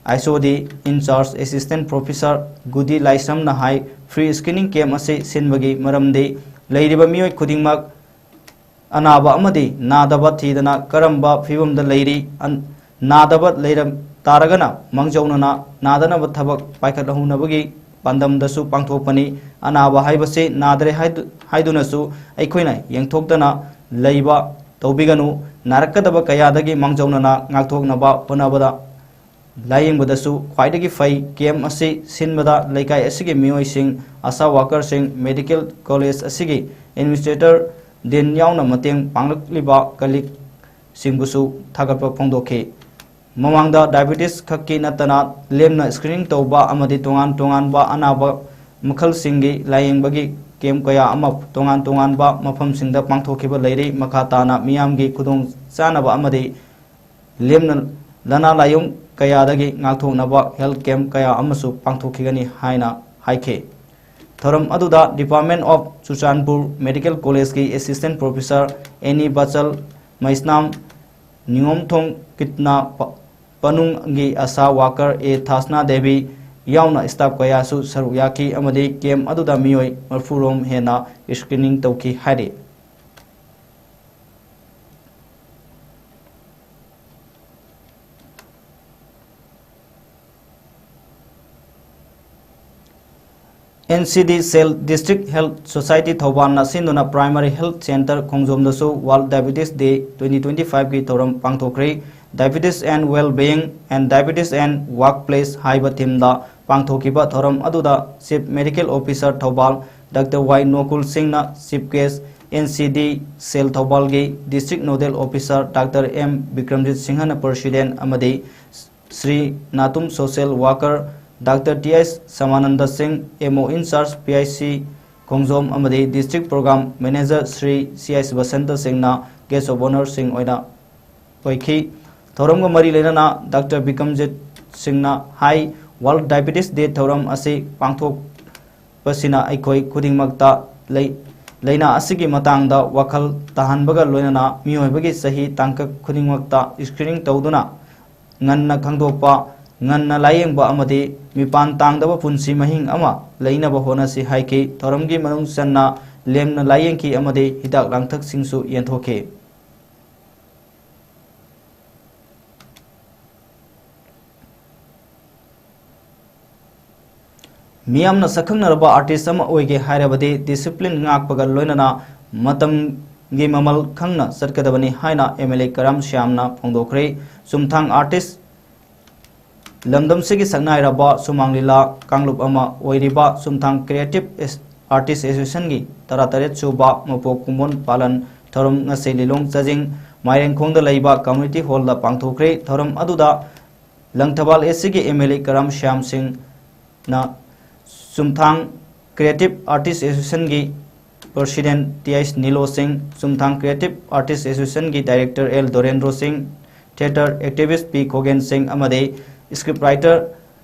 I C D in charge Assistant Professor ꯒꯨꯗꯤ ꯂꯥꯏꯁ꯭ꯔꯝꯅ high, free screening camp ꯑꯁꯤ ꯁꯤꯟꯕꯒꯤ ꯃꯔꯝꯗꯤ ꯂꯩꯔꯤꯕ ꯃꯤꯑꯣꯏ ꯈꯨꯗꯤꯡꯃꯛ ꯑꯅꯥꯕ ꯑꯃꯗꯤ ꯅꯥꯗꯕ ꯊꯤꯗꯅ ꯀꯔꯝꯕ ꯐꯤꯕꯝꯗ ꯂꯩꯔꯤ, ꯑꯟ-, ꯅꯥꯗꯕ ꯂꯩꯔꯝ ꯇꯥꯔꯒꯅ ꯃꯥꯡꯖꯧꯅꯅ ꯅꯥꯗꯅꯕ ꯊꯕꯛ ꯄꯥꯏꯈꯠꯍꯧꯅꯕꯒꯤ ꯄꯥꯟꯗꯝꯗꯁꯨ ꯄꯥꯡꯊꯣꯛꯄꯅꯤ꯫ ꯑꯅꯥꯕ ꯍꯥꯏꯕꯁꯤ ꯅꯥꯗ꯭ꯔꯦ ꯍꯥꯏꯗꯨ-, ꯍꯥꯏꯗꯨꯅꯁꯨ ꯑꯩꯈꯣꯏꯅ ꯌꯦꯡꯊꯣꯛꯇꯅ ꯂꯩꯕ ꯇꯧꯕꯤꯒꯅꯨ꯫ ꯅꯥꯔꯛꯀꯗꯕ ꯀꯌꯥꯗꯒꯤ ꯃꯥꯡꯖꯧꯅꯅ ꯉꯥꯛꯊꯣꯛꯅꯕ ꯍꯣꯠꯅꯕꯗ ꯂꯥꯌꯦꯡꯕꯗꯁꯨ ꯈ꯭ꯋꯥꯏꯗꯒꯤ ꯐꯩ꯫ Camp ꯑꯁꯤ ꯁꯤꯟꯕꯗ ꯂꯩꯀꯥꯏ ꯑꯁꯤꯒꯤ ꯃꯤꯑꯣꯏꯁꯤꯡ, ꯑꯥꯁꯥ worker ꯁꯤꯡ, medical college ꯑꯁꯤꯒꯤ administrator ꯗꯤꯟ ꯌꯥꯎꯅ ꯃꯇꯦꯡ ꯄꯥꯡꯂꯛꯂꯤꯕ colleague ꯁꯤꯡꯕꯨꯁꯨ ꯊꯥꯒꯠꯄ ꯐꯣꯡꯗꯣꯛꯈꯤ꯫ ꯃꯃꯥꯡꯗ diabetes ꯈꯛꯀꯤ ꯅꯠꯇꯅ ꯂꯦꯝꯅ screening ꯇꯧꯕ ꯑꯃꯗꯤ ꯇꯣꯉꯥꯟ ꯇꯣꯉꯥꯟꯕ ꯑꯅꯥꯕ ꯃꯈꯜꯁꯤꯡꯒꯤ ꯂꯥꯌꯦꯡꯕꯒꯤ camp ꯀꯌꯥ ꯑꯃ ꯇꯣꯉꯥꯟ ꯇꯣꯉꯥꯟꯕ ꯃꯐꯝꯁꯤꯡꯗ ꯄꯥꯡꯊꯣꯛꯈꯤꯕ ꯂꯩꯔꯤ꯫ ꯃꯈꯥ ꯇꯥꯅ ꯃꯤꯌꯥꯝꯒꯤ ꯈꯨꯗꯣꯡ ꯆꯥꯅꯕ ꯑꯃꯗꯤ ꯂꯦꯝꯅ ꯂꯅꯥ ꯂꯥꯏꯌꯣꯡ ꯀꯌꯥꯗꯒꯤ ꯉꯥꯛꯊꯣꯛꯅꯕ health camp ꯀꯌꯥ ꯑꯃꯁꯨ ꯄꯥꯡꯊꯣꯛꯈꯤꯒꯅꯤ ꯍꯥꯏꯅ ꯍꯥꯏꯈꯤ꯫ ꯊꯧꯔꯝ ꯑꯗꯨꯗ Department of Churachandpur Medical College ꯀꯤ Assistant Professor ꯑꯦꯅꯤ ꯕꯆꯜ, ꯃꯩꯁꯅꯥꯝ ꯅꯤꯉꯣꯝꯊꯣꯡ ꯀꯤꯠꯅ ꯄ-, ꯄꯅꯨꯡꯒꯤ ꯑꯁꯥ worker ꯑꯦ ꯊꯥꯁꯅꯥ ꯗꯦꯕꯤ ꯌꯥꯎꯅ staff ꯀꯌꯥꯁꯨ ꯁꯔꯨꯛ ꯌꯥꯈꯤ ꯑꯃꯗꯤ camp ꯑꯗꯨꯗ ꯃꯤꯑꯣꯏ ꯃꯔꯤꯐꯨ ꯔꯣꯝ ꯍꯦꯟꯅ screening ꯇꯧꯈꯤ ꯍꯥꯏꯔꯤ꯫ NCD Cell District Health Society ꯊꯧꯕꯥꯜꯅ ꯁꯤꯟꯗꯨꯅ Primary Health Centre ꯈꯣꯡꯖꯣꯝꯗꯁꯨ World Diabetes Day twenty twenty-five ꯀꯤ ꯊꯧꯔꯝ ꯄꯥꯡꯊꯣꯛꯈ꯭ꯔꯦ꯫ Diabetes and Well-being and Diabetes and Workplace ꯍꯥꯏꯕ theme ꯗ ꯄꯥꯡꯊꯣꯛꯈꯤꯕ ꯊꯧꯔꯝ ꯑꯗꯨꯗ Chief Medical Officer Thoubal doctor Y Nokul ꯁꯤꯡꯅ chief guest, NCD Cell ꯊꯧꯕꯥꯜꯒꯤ District Nodal Officer doctor M Bikramjit ꯁꯤꯡꯍꯅ president ꯑꯃꯗꯤ Shri Natum social worker doctor T H Samananda Singh, MO in charge PIC ꯈꯣꯡꯖꯣꯝ ꯑꯃꯗꯤ District Program Manager Shri ꯁꯤ ꯑꯩꯆ ꯕꯁꯟꯇ ꯁꯤꯡꯅ guest of honour ꯁꯤꯡ ꯑꯣꯏꯅ ꯑꯣꯏꯈꯤ꯫ ꯊꯧꯔꯝꯒ ꯃꯔꯤ ꯂꯩꯅꯅ ꯗꯥꯛꯇꯔ ꯕꯤꯀ꯭ꯔꯝꯖꯤꯠ ꯁꯤꯡꯅ ꯍꯥꯏ, World Diabetes Day ꯊꯧꯔꯝ ꯑꯁꯤ ꯄꯥꯡꯊꯣꯛꯄꯁꯤꯅ ꯑꯩꯈꯣꯏ ꯈꯨꯗꯤꯡꯃꯛꯇ ꯂꯩ-, ꯂꯥꯏꯅꯥ ꯑꯁꯤꯒꯤ ꯃꯇꯥꯡꯗ ꯋꯥꯈꯜ ꯇꯥꯍꯟꯕꯒ ꯂꯣꯏꯅꯅ ꯃꯤꯑꯣꯏꯕꯒꯤ ꯆꯍꯤ ꯇꯥꯡꯀꯛ ꯈꯨꯗꯤꯡꯃꯛꯇ screening ꯇꯧꯗꯨꯅ ꯉꯟꯅ ꯈꯪꯗꯣꯛꯄ, ꯉꯟꯅ ꯂꯥꯌꯦꯡꯕ ꯑꯃꯗꯤ ꯃꯤꯄꯥꯟ ꯇꯥꯡꯗꯕ ꯄꯨꯟꯁꯤ ꯃꯍꯤꯡ ꯑꯃ ꯂꯩꯅꯕ ꯍꯣꯠꯅꯁꯤ ꯍꯥꯏꯈꯤ꯫ ꯊꯧꯔꯝꯒꯤ ꯃꯅꯨꯡ ꯆꯟꯅ ꯂꯦꯝꯅ ꯂꯥꯌꯦꯡꯈꯤ ꯑꯃꯗꯤ ꯍꯤꯗꯥꯛ ꯂꯥꯡꯊꯛꯁꯤꯡꯁꯨ ꯌꯦꯟꯊꯣꯛꯈꯤ꯫ ꯃꯤꯌꯥꯝꯅ ꯁꯛꯈꯪꯅꯔꯕ artist ꯑꯃ ꯑꯣꯏꯒꯦ ꯍꯥꯏꯔꯕꯗꯤ discipline ꯉꯥꯛꯄꯒ ꯂꯣꯏꯅꯅ ꯃꯇꯝꯒꯤ ꯃꯃꯜ ꯈꯪꯅ ꯆꯠꯀꯗꯕꯅꯤ ꯍꯥꯏꯅ MLA ꯀꯔꯥꯝ ꯁ꯭ꯌꯥꯝꯅ ꯐꯣꯡꯗꯣꯛꯈ꯭ꯔꯦ꯫ ꯆꯨꯝꯊꯥꯡ artist ꯂꯝꯗꯝꯁꯤꯒꯤ ꯁꯛꯅꯥꯏꯔꯕ ꯁꯨꯃꯥꯡ ꯂꯤꯂꯥ ꯀꯥꯡꯂꯨꯞ ꯑꯃ ꯑꯣꯏꯔꯤꯕ ꯆꯨꯝꯊꯥꯡ Creative Artist Association ꯒꯤ ꯇꯔꯥꯇꯔꯦꯠ ꯁꯨꯕ ꯃꯄꯣꯛ ꯀꯨꯝꯑꯣꯟ ꯄꯥꯂꯟ ꯊꯧꯔꯝ ꯉꯁꯤ ꯂꯤꯂꯣꯡ ꯆꯥꯖꯤꯡ ꯃꯥꯏꯔꯦꯟꯈꯣꯡꯗ ꯂꯩꯕ community hall ꯗ ꯄꯥꯡꯊꯣꯛꯈ꯭ꯔꯦ꯫ ꯊꯧꯔꯝ ꯑꯗꯨꯗ ꯂꯪꯊꯕꯥꯜ ꯑꯦꯁꯤꯒꯤ ꯑꯦꯝ ꯑꯦꯜ ꯑꯦ ꯀꯔꯝ ꯁ꯭ꯌꯥꯝ ꯁꯤꯡꯅ ꯆꯨꯝꯊꯥꯡ Creative Artist Association ꯒꯤ president ꯇꯤ ꯑꯩꯆ ꯅꯤꯂꯣ ꯁꯤꯡ, ꯆꯨꯝꯊꯥꯡ Creative Artist Association ꯒꯤ director ꯑꯦꯜ ꯗꯣꯔꯦꯟꯗ꯭ꯔꯣ ꯁꯤꯡ, theatre activist ꯄꯤ ꯈꯣꯒꯦꯟ ꯁꯤꯡ ꯑꯃꯗꯤ script writer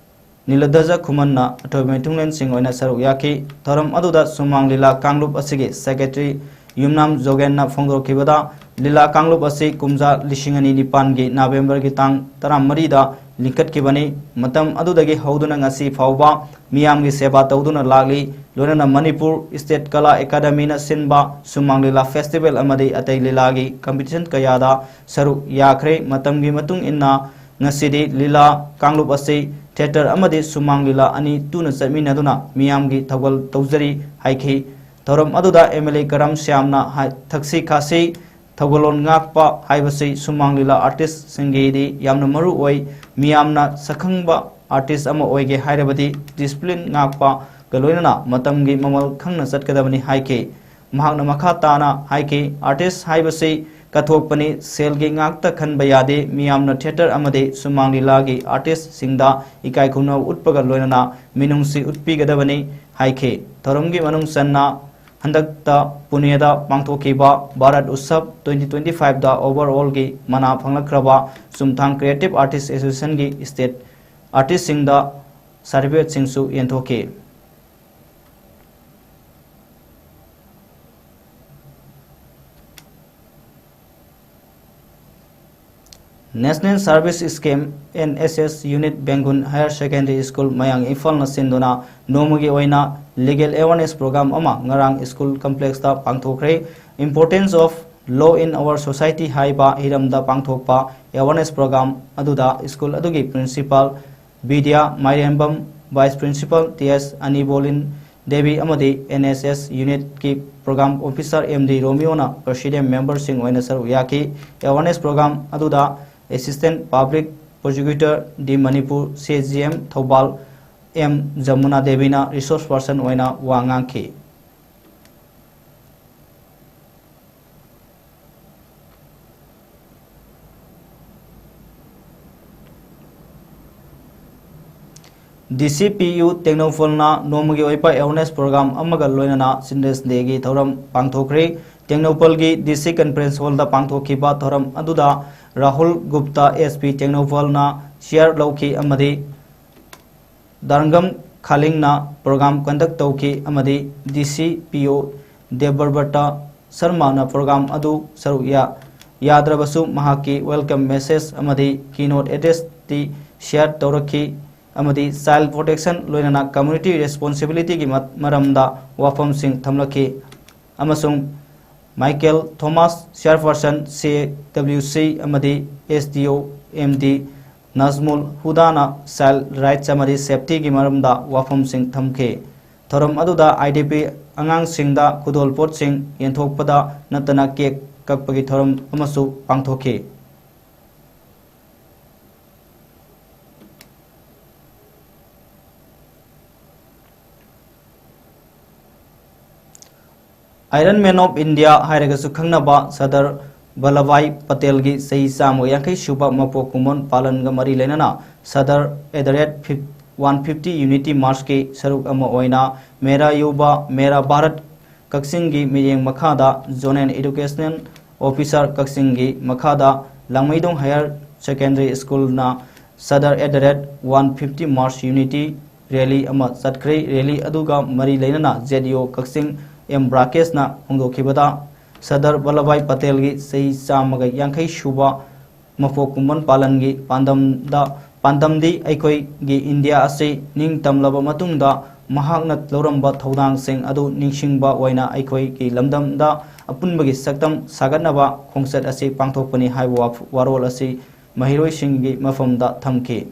ꯅꯤꯂꯗꯖ ꯈꯨꯃꯟꯅ ꯑꯊꯣꯏꯕ ꯃꯤꯊꯨꯡꯂꯦꯟꯁꯤꯡ ꯑꯣꯏꯅ ꯁꯔꯨꯛ ꯌꯥꯈꯤ꯫ ꯊꯧꯔꯝ ꯑꯗꯨꯗ ꯁꯨꯃꯥꯡ ꯂꯤꯂꯥ ꯀꯥꯡꯂꯨꯞ ꯑꯁꯤꯒꯤ secretary ꯌꯨꯝꯅꯥꯝ ꯖꯣꯒꯦꯟꯅ ꯐꯣꯡꯗꯣꯛꯈꯤꯕꯗ, ꯂꯤꯂꯥ ꯀꯥꯡꯂꯨꯞ ꯑꯁꯤ ꯀꯨꯝꯖꯥ ꯂꯤꯁꯤꯡ ꯑꯅꯤ ꯅꯤꯄꯥꯟꯒꯤ ꯅꯕꯦꯝꯕꯔꯒꯤ ꯇꯥꯡ ꯇꯔꯥꯃꯔꯤꯗ ꯂꯤꯡꯈꯠꯈꯤꯕꯅꯤ꯫ ꯃꯇꯝ ꯑꯗꯨꯗꯒꯤ ꯍꯧꯗꯨꯅ ꯉꯁꯤ ꯐꯥꯎꯕ ꯃꯤꯌꯥꯝꯒꯤ ꯁꯦꯕꯥ ꯇꯧꯗꯨꯅ ꯂꯥꯛꯂꯤ꯫ ꯂꯣꯏꯅꯅ ꯃꯅꯤꯄꯨꯔ State ꯀꯂꯥ ꯑꯦꯀꯥꯗꯃꯤꯅ ꯁꯤꯟꯕ ꯁꯨꯃꯥꯡ ꯂꯤꯂꯥ festival ꯑꯃꯗꯤ ꯑꯇꯩ ꯂꯤꯂꯥꯒꯤ competition ꯀꯌꯥꯗ ꯁꯔꯨꯛ ꯌꯥꯈ꯭ꯔꯦ꯫ ꯃꯇꯝꯒꯤ ꯃꯇꯨꯡ ꯏꯟꯅ ꯉꯁꯤꯗꯤ ꯂꯤꯂꯥ ꯀꯥꯡꯂꯨꯞ ꯑꯁꯤ theatre ꯑꯃꯗꯤ ꯁꯨꯃꯥꯡ ꯂꯤꯂꯥ ꯑꯅꯤ ꯇꯨꯅ ꯆꯠꯃꯤꯟꯅꯗꯨꯅ ꯃꯤꯌꯥꯝꯒꯤ ꯊꯧꯒꯜ ꯇꯧꯖꯔꯤ ꯍꯥꯏꯈꯤ꯫ ꯊꯧꯔꯝ ꯑꯗꯨꯗ ꯑꯦꯝ ꯑꯦꯜ ꯑꯦ ꯀꯔꯝ ꯁ꯭ꯌꯥꯝꯅ ꯍꯥꯏ-, ꯊꯛꯁꯤ ꯈꯥꯁꯤ ꯊꯧꯒꯜꯂꯣꯟ ꯉꯥꯛꯄ ꯍꯥꯏꯕꯁꯤ ꯁꯨꯃꯥꯡ ꯂꯤꯂꯥ artist ꯁꯤꯡꯒꯤꯗꯤ ꯌꯥꯝꯅ ꯃꯔꯨ ꯑꯣꯏ꯫ ꯃꯤꯌꯥꯝꯅ ꯁꯛꯈꯪꯕ artist ꯑꯃ ꯑꯣꯏꯒꯦ ꯍꯥꯏꯔꯕꯗꯤ discipline ꯉꯥꯛꯄꯒ ꯂꯣꯏꯅꯅ ꯃꯇꯝꯒꯤ ꯃꯃꯜ ꯈꯪꯅ ꯆꯠꯀꯗꯕꯅꯤ ꯍꯥꯏꯈꯤ꯫ ꯃꯍꯥꯛꯅ ꯃꯈꯥ ꯇꯥꯅ ꯍꯥꯏꯈꯤ, artist ꯍꯥꯏꯕꯁꯤ ꯀꯠꯊꯣꯛꯄꯅꯤ, ꯁꯦꯜꯒꯤ ꯉꯥꯛꯇ ꯈꯟꯕ ꯌꯥꯗꯦ꯫ ꯃꯤꯌꯥꯝꯅ theatre ꯑꯃꯗꯤ ꯁꯨꯃꯥꯡ ꯂꯤꯂꯥꯒꯤ artist ꯁꯤꯡꯗ ꯏꯀꯥꯏ ꯈꯨꯝꯅꯕ ꯎꯠꯄꯒ ꯂꯣꯏꯅꯅ ꯃꯤꯅꯨꯡꯁꯤ ꯎꯠꯄꯤꯒꯗꯕꯅꯤ ꯍꯥꯏꯈꯤ꯫ ꯊꯧꯔꯝꯒꯤ ꯃꯅꯨꯡ ꯆꯟꯅ ꯍꯟꯗꯛꯇ ꯄꯨꯅꯦꯗ ꯄꯥꯡꯊꯣꯛꯈꯤꯕ ꯚꯥꯔꯠ ꯎꯠꯁꯕ twenty twenty-five ꯗ overall ꯒꯤ ꯃꯅꯥ ꯐꯪꯂꯛꯈ꯭ꯔꯕ ꯆꯨꯝꯊꯥꯡ Creative Artist Association ꯒꯤ state artist ꯁꯤꯡꯗ certificate ꯁꯤꯡꯁꯨ ꯌꯦꯟꯊꯣꯛꯈꯤ꯫ National Service Scheme, N S S Unit, ꯕꯦꯡꯒꯨꯟ Higher Secondary School, ꯃꯌꯥꯡ ꯏꯝꯐꯥꯜꯅ ꯁꯤꯟꯗꯨꯅ ꯅꯣꯡꯃꯒꯤ ꯑꯣꯏꯅ legal awareness program ꯑꯃ ꯉꯔꯥꯡ school complex ꯇ ꯄꯥꯡꯊꯣꯛꯈ꯭ꯔꯦ꯫ Importance of Law in Our Society ꯍꯥꯏꯕ ꯍꯤꯔꯝꯗ ꯄꯥꯡꯊꯣꯛꯄ awareness program ꯑꯗꯨꯗ school ꯑꯗꯨꯒꯤ principal Bidya Mairembam, vice principal T S Anibolin Devi ꯑꯃꯗꯤ N S S unit ꯀꯤ program officer ꯑꯦꯝ ꯗꯤ ꯔꯣꯃꯤꯌꯣꯅ president member ꯁꯤꯡ ꯑꯣꯏꯅ ꯁꯔꯨꯛ ꯌꯥꯈꯤ꯫ Awareness program ꯑꯗꯨꯗ Assistant Public Prosecutor ꯗꯤ Manipur, C J M Thoubal M Jamuna ꯗꯦꯕꯤꯅ resource person ꯑꯣꯏꯅ ꯋꯥ ꯉꯥꯡꯈꯤ꯫ ꯗꯤ ꯁꯤ ꯄꯤ ꯌꯨ ꯇꯦꯡꯅꯧꯄꯜꯅ ꯅꯣꯡꯃꯒꯤ ꯑꯣꯏꯕ ꯑꯦꯋꯥꯔꯅꯦꯁ ꯄ꯭ꯔꯣꯒ꯭ꯔꯥꯝ ꯑꯃꯒ ꯂꯣꯏꯅꯅ ꯆꯤꯜꯗ꯭ꯔꯦꯟꯁ ꯗꯦꯒꯤ ꯊꯧꯔꯝ ꯄꯥꯡꯊꯣꯛꯈ꯭ꯔꯦ꯫ ꯇꯦꯡꯅꯧꯄꯜꯒꯤ ꯗꯤ ꯁꯤ ꯀꯟꯐꯔꯦꯟꯁ ꯍꯣꯜꯗ ꯄꯥꯡꯊꯣꯛꯈꯤꯕ ꯊꯧꯔꯝ ꯑꯗꯨꯗ Rahul Gupta, S P ꯇꯦꯡꯅꯧꯄꯜꯅ chair ꯂꯧꯈꯤ ꯑꯃꯗꯤ ꯗꯥꯔꯪꯒꯝ ꯈꯥꯂꯤꯡꯅ ꯄ꯭ꯔꯣꯒ꯭ꯔꯥꯝ ꯀꯟꯗꯛ ꯇꯧꯈꯤ ꯑꯃꯗꯤ ꯗꯤ ꯁꯤ ꯄꯤ ꯑꯣ ꯗꯦꯕꯕ꯭ꯔꯇ ꯁꯔꯃꯅ ꯄ꯭ꯔꯣꯒ꯭ꯔꯥꯝ ꯑꯗꯨ ꯁꯔꯨꯛ ꯌꯥ-, ꯌꯥꯗ꯭ꯔꯕꯁꯨ ꯃꯍꯥꯛꯀꯤ ꯋꯦꯜꯀꯝ ꯃꯦꯁꯦꯖ ꯑꯃꯗꯤ ꯀꯤꯅꯣꯠ ꯑꯦꯗ꯭ꯔꯦꯁꯇꯤ ꯁꯤꯌꯥꯔ ꯇꯧꯔꯛꯈꯤ ꯑꯃꯗꯤ ꯆꯥꯏꯜ ꯄ꯭ꯔꯣꯇꯦꯛꯁꯟ ꯂꯣꯏꯅꯅ ꯀꯝꯃ꯭ꯌꯨꯅꯤꯇꯤ ꯔꯦꯁꯄꯣꯟꯁꯤꯕꯤꯂꯤꯇꯤꯒꯤ ꯃ-, ꯃꯔꯝꯗ ꯋꯥꯐꯝꯁꯤꯡ ꯊꯝꯂꯛꯈꯤ꯫ ꯑꯃꯁꯨꯡ ꯃꯥꯏꯀꯦꯜ ꯊꯣꯃꯥꯁ, ꯆꯤꯌꯥꯔꯄꯔꯁꯟ ꯁꯤ ꯑꯦ ꯗꯕ꯭ꯂꯤꯎ ꯁꯤ ꯑꯃꯗꯤ ꯑꯦꯁ ꯗꯤ ꯑꯣ ꯑꯦꯝ ꯗꯤ ꯅꯖꯃꯨꯜ ꯍꯨꯗꯥꯅ ꯆꯥꯏꯜ ꯔꯥꯏꯠꯁ ꯑꯃꯗꯤ ꯁꯦꯐꯇꯤꯒꯤ ꯃꯔꯝꯗ ꯋꯥꯐꯝꯁꯤꯡ ꯊꯝꯈꯤ꯫ ꯊꯧꯔꯝ ꯑꯗꯨꯗ ꯑꯥꯏ ꯗꯤ ꯄꯤ ꯑꯉꯥꯡꯁꯤꯡꯗ ꯈꯨꯗꯣꯜꯄꯣꯠꯁꯤꯡ ꯌꯦꯟꯊꯣꯛꯄꯗ ꯅꯠꯇꯅ ꯀꯦꯛ ꯀꯛꯄꯒꯤ ꯊꯧꯔꯝ ꯑꯃꯁꯨ ꯄꯥꯡꯊꯣꯛꯈꯤ꯫ Iron Man of India ꯍꯥꯏꯔꯒꯁꯨ ꯈꯪꯅꯕ ꯁꯔꯗꯥꯔ ꯚꯜꯂꯚꯚꯥꯏ ꯄꯇꯦꯜꯒꯤ ꯆꯍꯤ ꯆꯥꯝꯃꯒ ꯌꯥꯡꯈꯩ ꯁꯨꯕ ꯃꯄꯣꯛ ꯀꯨꯝꯑꯣꯟ ꯄꯥꯂꯟꯒ ꯃꯔꯤ ꯂꯩꯅꯅ Sardar at the rate one fifty Unity Marchꯀꯤ ꯁꯔꯨꯛ ꯑꯃ ꯑꯣꯏꯅ ꯃꯦꯔꯥ ꯌꯨꯚꯥ ꯃꯦꯔꯥ ꯚꯥꯔꯠ ꯀꯛꯆꯤꯡꯒꯤ ꯃꯤꯠꯌꯦꯡ ꯃꯈꯥꯗ Zonal Educational Officer ꯀꯛꯆꯤꯡꯒꯤ ꯃꯈꯥꯗ ꯂꯥꯡꯃꯩꯗꯣꯡ Higher Secondary Schoolꯅ Sardar at the rate one fifty March Unity Rally ꯑꯃ ꯆꯠꯈ꯭ꯔꯦ꯫ ꯔꯦꯂꯤ ꯑꯗꯨꯒ ꯃꯔꯤ ꯂꯩꯅꯅ ꯖꯦꯠ ꯏ ꯑꯣ ꯀꯛꯆꯤꯡ ꯑꯦꯝ ꯔꯥꯀꯦꯁꯅ ꯐꯣꯡꯗꯣꯛꯈꯤꯕꯗ, ꯁꯔꯗꯥꯔ ꯚꯜꯂꯚꯚꯥꯏ ꯄꯇꯦꯜꯒꯤ ꯆꯍꯤ ꯆꯥꯝꯃꯒ ꯌꯥꯡꯈꯩ ꯁꯨꯕ ꯃꯄꯣꯛ ꯀꯨꯝꯑꯣꯟ ꯄꯥꯂꯟꯒꯤ ꯄꯥꯟꯗꯝꯗ, ꯄꯥꯟꯗꯝꯗꯤ ꯑꯩꯈꯣꯏꯒꯤ ꯏꯟꯗꯤꯌꯥ ꯑꯁꯤ ꯅꯤꯡꯇꯝꯂꯕ ꯃꯇꯨꯡꯗ ꯃꯍꯥꯛꯅ ꯂꯧꯔꯝꯕ ꯊꯧꯗꯥꯡꯁꯤꯡ ꯑꯗꯨ ꯅꯤꯡꯁꯤꯡꯕ ꯑꯣꯏꯅ ꯑꯩꯈꯣꯏꯒꯤ ꯂꯝꯗꯝꯗ ꯑꯄꯨꯟꯕꯒꯤ ꯁꯛꯇꯝ ꯁꯥꯒꯠꯅꯕ ꯈꯣꯡꯆꯠ ꯑꯁꯤ ꯄꯥꯡꯊꯣꯛꯄꯅꯤ ꯍꯥꯏꯕ ꯋꯥꯐ-, ꯋꯥꯔꯣꯜ ꯑꯁꯤ ꯃꯍꯩꯔꯣꯏꯁꯤꯡꯒꯤ ꯃꯐꯝꯗ ꯊꯝꯈꯤ꯫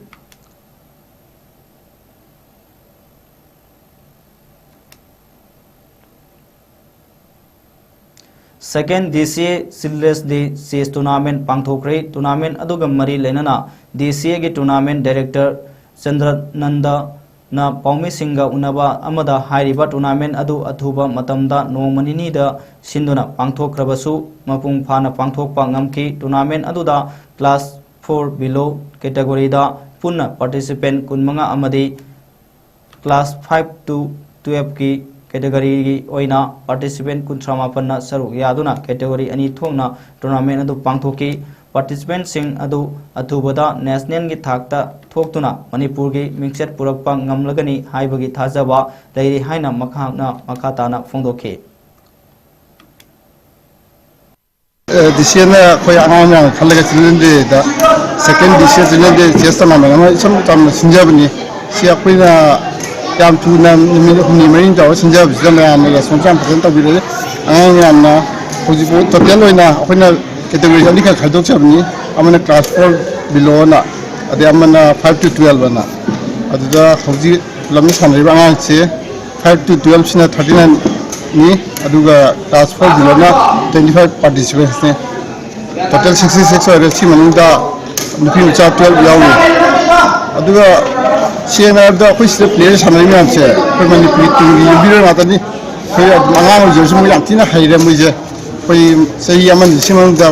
Second D C A Children's Day Chess Tournament ꯄꯥꯡꯊꯣꯛꯈ꯭ꯔꯦ꯫ Tournament ꯑꯗꯨꯒ ꯃꯔꯤ ꯂꯩꯅꯅ D C Aꯒꯤ Tournament Director ꯆꯟꯗ꯭ꯔꯅꯟꯗꯅ ꯄꯥꯎꯃꯤꯁꯤꯡꯒ ꯎꯅꯕ ꯑꯃꯗ ꯍꯥꯏꯔꯤꯕ tournament ꯑꯗꯨ ꯑꯊꯨꯕ ꯃꯇꯝꯗ ꯅꯣꯡꯃ ꯅꯤꯅꯤꯗ ꯁꯤꯟꯗꯨꯅ ꯄꯥꯡꯊꯣꯛꯈ꯭ꯔꯕꯁꯨ ꯃꯄꯨꯡ ꯐꯥꯅ ꯄꯥꯡꯊꯣꯛꯄ ꯉꯝꯈꯤ꯫ Tournament ꯑꯗꯨꯗ class four below categoryꯗ ꯄꯨꯟꯅ participant ꯀꯨꯟꯃꯉꯥ ꯑꯃꯗꯤ Class five to twelve ꯀꯤ category ꯒꯤ ꯑꯣꯏꯅ participant ꯀꯨꯟꯊ꯭ꯔꯥ ꯃꯥꯄꯟꯅ ꯁꯔꯨꯛ ꯌꯥꯗꯨꯅ category ꯑꯅꯤ ꯊꯣꯛꯅ tournament ꯑꯗꯨ ꯄꯥꯡꯊꯣꯛꯈꯤ꯫ Participant ꯁꯤꯡ ꯑꯗꯨ ꯑꯊꯨꯕꯗ national ꯒꯤ ꯊꯥꯛꯇ ꯊꯣꯛꯇꯨꯅ ꯃꯅꯤꯄꯨꯔꯒꯤ ꯃꯤꯡꯆꯠ ꯄꯨꯔꯛꯄ ꯉꯝꯂꯒꯅꯤ ꯍꯥꯏꯕꯒꯤ ꯊꯥꯖꯕ ꯂꯩꯔꯤ ꯍꯥꯏꯅ ꯃꯍꯥꯛꯅ ꯃꯈꯥ ꯇꯥꯅ ꯐꯣꯡꯗꯣꯛꯈꯤ꯫ ꯑꯦ, ꯗꯤ ꯁꯤ ꯑꯦꯅ ꯑꯩꯈꯣꯏ ꯑꯉꯥꯡ ꯃꯌꯥꯝ ꯈꯜꯂꯒ Children Day ꯗ, second ꯗꯤ ꯁꯤ ꯑꯦ Children Day Chess Tournament ꯑꯃ ꯏꯆꯝ ꯆꯝꯅ ꯁꯤꯟꯖꯕꯅꯤ꯫ ꯁꯤ ꯑꯩꯈꯣꯏꯅ ꯌꯥꯝ ꯊꯨꯅ ꯅꯨꯃꯤꯠ ꯍꯨꯝꯅꯤ ꯃꯔꯤꯅꯤ ꯇꯧꯔꯒ ꯁꯤꯟꯖꯕꯁꯤꯗ ꯃꯌꯥꯝꯅ response ꯌꯥꯝ ꯐꯖꯅ ꯇꯧꯕꯤꯔꯛꯑꯦ꯫ ꯑꯉꯥꯡ ꯃꯌꯥꯝꯅ ꯍꯧꯖꯤꯛꯐꯥꯎ total ꯑꯣꯏꯅ ꯑꯩꯈꯣꯏꯅ category ꯑꯅꯤꯈꯛ ꯈꯥꯏꯗꯣꯛꯆꯕꯅꯤ꯫ ꯑꯃꯅ class four below ꯑꯅ, ꯑꯗꯩ ꯑꯃꯅ five to twelve ꯑꯅ꯫ ꯑꯗꯨꯗ ꯍꯧꯖꯤꯛ ꯂꯝꯖꯦꯜ ꯁꯥꯟꯅꯔꯤꯕ ꯑꯉꯥꯡꯁꯦ five to twelve ꯁꯤꯅ thirty nine ꯅꯤ, ꯑꯗꯨꯒ class four below ꯅ twenty five participants ꯅꯤ꯫ Total sixty six ꯑꯣꯏꯔꯦ꯫ ꯁꯤ ꯃꯅꯨꯡꯗ ꯅꯨꯄꯤ ꯃꯆꯥ twelve ꯌꯥꯎꯔꯤ꯫ ꯑꯗꯨꯒ ꯁꯦꯡꯅ ꯍꯥꯏꯔꯕꯗ ꯑꯩꯈꯣꯏ ꯁꯤꯗ player ꯁꯥꯟꯅꯔꯤ ꯃꯌꯥꯝꯁꯦ ꯑꯩꯈꯣꯏ ꯃꯅꯤꯄꯨꯔꯒꯤ ꯇꯨꯡꯒꯤ ꯌꯨꯝꯕꯤꯔꯣꯟ ꯉꯥꯛꯇꯅꯤ꯫ ꯑꯩꯈꯣꯏ ꯑꯉꯥꯡ ꯑꯣꯏꯖꯔꯁꯨ ꯃꯣꯏ ꯌꯥꯝ ꯊꯤꯅ ꯍꯩꯔꯦ꯫ ꯃꯣꯏꯁꯦ ꯑꯩꯈꯣꯏ ꯆꯍꯤ ꯑꯃ ꯑꯅꯤ ꯁꯤ ꯃꯅꯨꯡꯗ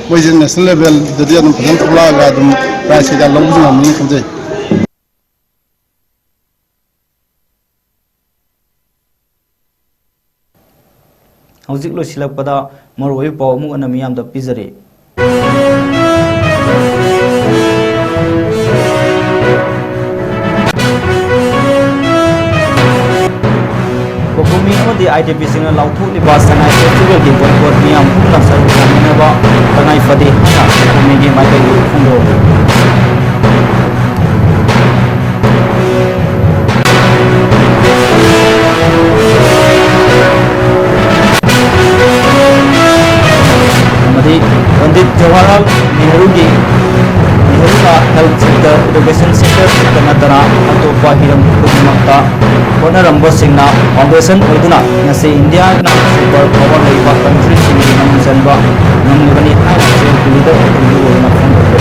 ꯃꯣꯏꯁꯦ national level ꯗꯗꯤ ꯑꯗꯨꯝ ꯐꯖꯅ ꯊꯣꯛꯂꯛꯑꯒ ꯑꯗꯨꯝ prize ꯀꯩꯀꯥ ꯂꯧꯕꯁꯨ ꯉꯝꯅꯤꯅ ꯈꯟꯖꯩ꯫ ꯍꯧꯖꯤꯛ ꯂꯣꯏꯁꯤꯜꯂꯛꯄꯗ ꯃꯔꯨꯑꯣꯏꯕ ꯄꯥꯎ ꯑꯃꯨꯛ ꯍꯟꯅ ꯃꯤꯌꯥꯝꯗ ꯄꯤꯖꯔꯤ꯫ ꯀꯣꯀꯣꯃꯤ ꯑꯃꯗꯤ ꯑꯥꯏ ꯗꯤ ꯄꯤꯁꯤꯡꯅ ꯂꯥꯎꯊꯣꯛꯂꯤꯕ ꯁꯉꯥꯏ festival ꯒꯤ boycott ꯃꯤꯌꯥꯝ ꯄꯨꯝꯅ ꯁꯔꯨꯛ ꯌꯥꯃꯤꯟꯅꯕ ꯇꯉꯥꯏ ꯐꯗꯦ ꯍꯥꯏꯅ ꯀꯣꯀꯣꯃꯤꯒꯤ ꯃꯥꯏꯀꯩꯗꯒꯤ ꯐꯣꯡꯗꯣꯛꯂꯤ꯫ ꯑꯃꯗꯤ Pandit Jawaharlal ꯅꯦꯍꯔꯨꯒꯤ, ꯅꯦꯍꯔꯨꯅ health sector, education sector ꯈꯛꯇ ꯅꯠꯇꯅ ꯑꯇꯣꯞꯄ ꯍꯤꯔꯝ ꯈꯨꯗꯤꯡꯃꯛꯇ ꯍꯣꯠꯅꯔꯝꯕꯁꯤꯡꯅ foundation ꯑꯣꯏꯗꯨꯅ ꯉꯁꯤ ꯏꯟꯗꯤꯌꯥꯅ super power ꯂꯩꯕ country ꯁꯤꯡꯒꯤ ꯃꯅꯨꯡ ꯆꯟꯕ ꯉꯝꯂꯤꯕꯅꯤ ꯍꯥꯏꯅ ꯆꯦꯟ ꯄꯨꯂꯤꯗ ꯑꯣꯏꯅ ꯐꯣꯡꯗꯣꯛꯂꯤ꯫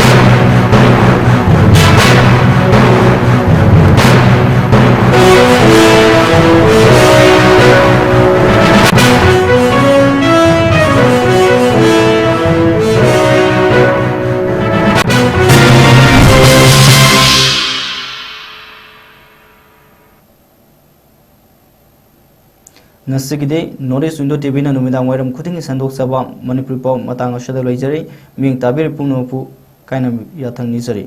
ꯉꯁꯤꯒꯤꯗꯤ North East Window ꯇꯤꯚꯤꯅ ꯅꯨꯃꯤꯗꯥꯡ ꯋꯥꯏꯔꯝ ꯈꯨꯗꯤꯡꯒꯤ ꯁꯟꯗꯣꯛꯆꯕ ꯃꯅꯤꯄꯨꯔꯤ ꯄꯥꯎ ꯃꯇꯥꯡ ꯑꯁꯤꯗ ꯂꯣꯏꯖꯔꯤ꯫ ꯃꯤꯠꯌꯦꯡ ꯇꯥꯕꯤꯔꯤꯕ ꯄꯨꯝꯅꯃꯛꯄꯨ ꯀꯥꯏꯅ ꯌꯥꯊꯪ ꯅꯤꯖꯔꯤ꯫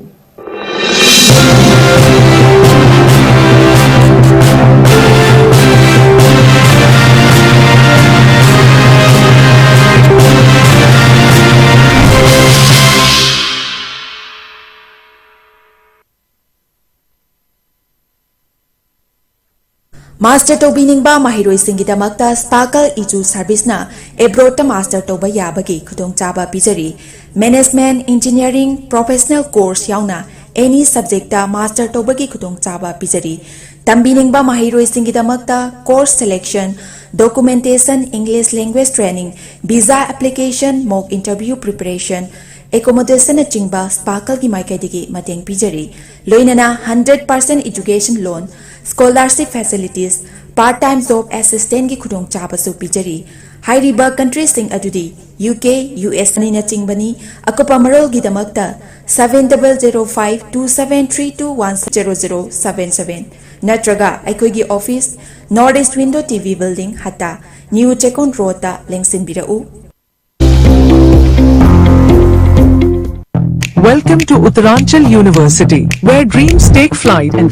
Master ꯇꯧꯕꯤꯅꯤꯡꯕ ꯃꯍꯩꯔꯣꯏꯁꯤꯡꯒꯤꯗꯃꯛꯇ Sparkle Edu Serviceꯅ abroadꯇ master ꯇꯧꯕ ꯌꯥꯕꯒꯤ ꯈꯨꯗꯣꯡꯆꯥꯕ ꯄꯤꯖꯔꯤ꯫ Management, engineering, professional course ꯌꯥꯎꯅ any subjectꯇ master ꯇꯧꯕꯒꯤ ꯈꯨꯗꯣꯡꯆꯥꯕ ꯄꯤꯖꯔꯤ꯫ ꯇꯝꯕꯤꯅꯤꯡꯕ ꯃꯍꯩꯔꯣꯏꯁꯤꯡꯒꯤꯗꯃꯛꯇ course selection, documentation, English language training, visa application, mock interview preparation, accommodation ꯅꯆꯤꯡꯕ Sparkleꯒꯤ ꯃꯥꯏꯀꯩꯗꯒꯤ ꯃꯇꯦꯡ ꯄꯤꯖꯔꯤ꯫ ꯂꯣꯏꯅꯅ hundred percent education loan, scholarship facilities, part time job assistantꯒꯤ ꯈꯨꯗꯣꯡꯆꯥꯕꯁꯨ ꯄꯤꯖꯔꯤ꯫ ꯍꯥꯏꯔꯤꯕ countryꯁꯤꯡ ꯑꯗꯨꯗꯤ U K, U S ꯑꯅꯤꯅꯆꯤꯡꯕꯅꯤ꯫ ꯑꯀꯨꯞꯄ ꯃꯔꯣꯜꯒꯤꯗꯃꯛꯇ seven double zero five two seven three two one zero zero seven seven ꯅꯠꯇ꯭ꯔꯒ ꯑꯩꯈꯣꯏꯒꯤ office, North East Window T V Building, Hatta, New Chekon Roadꯇ ꯂꯦꯡꯁꯤꯟꯕꯤꯔꯛꯎ꯫ Welcome to Uttaranchal University, where dreams take flight and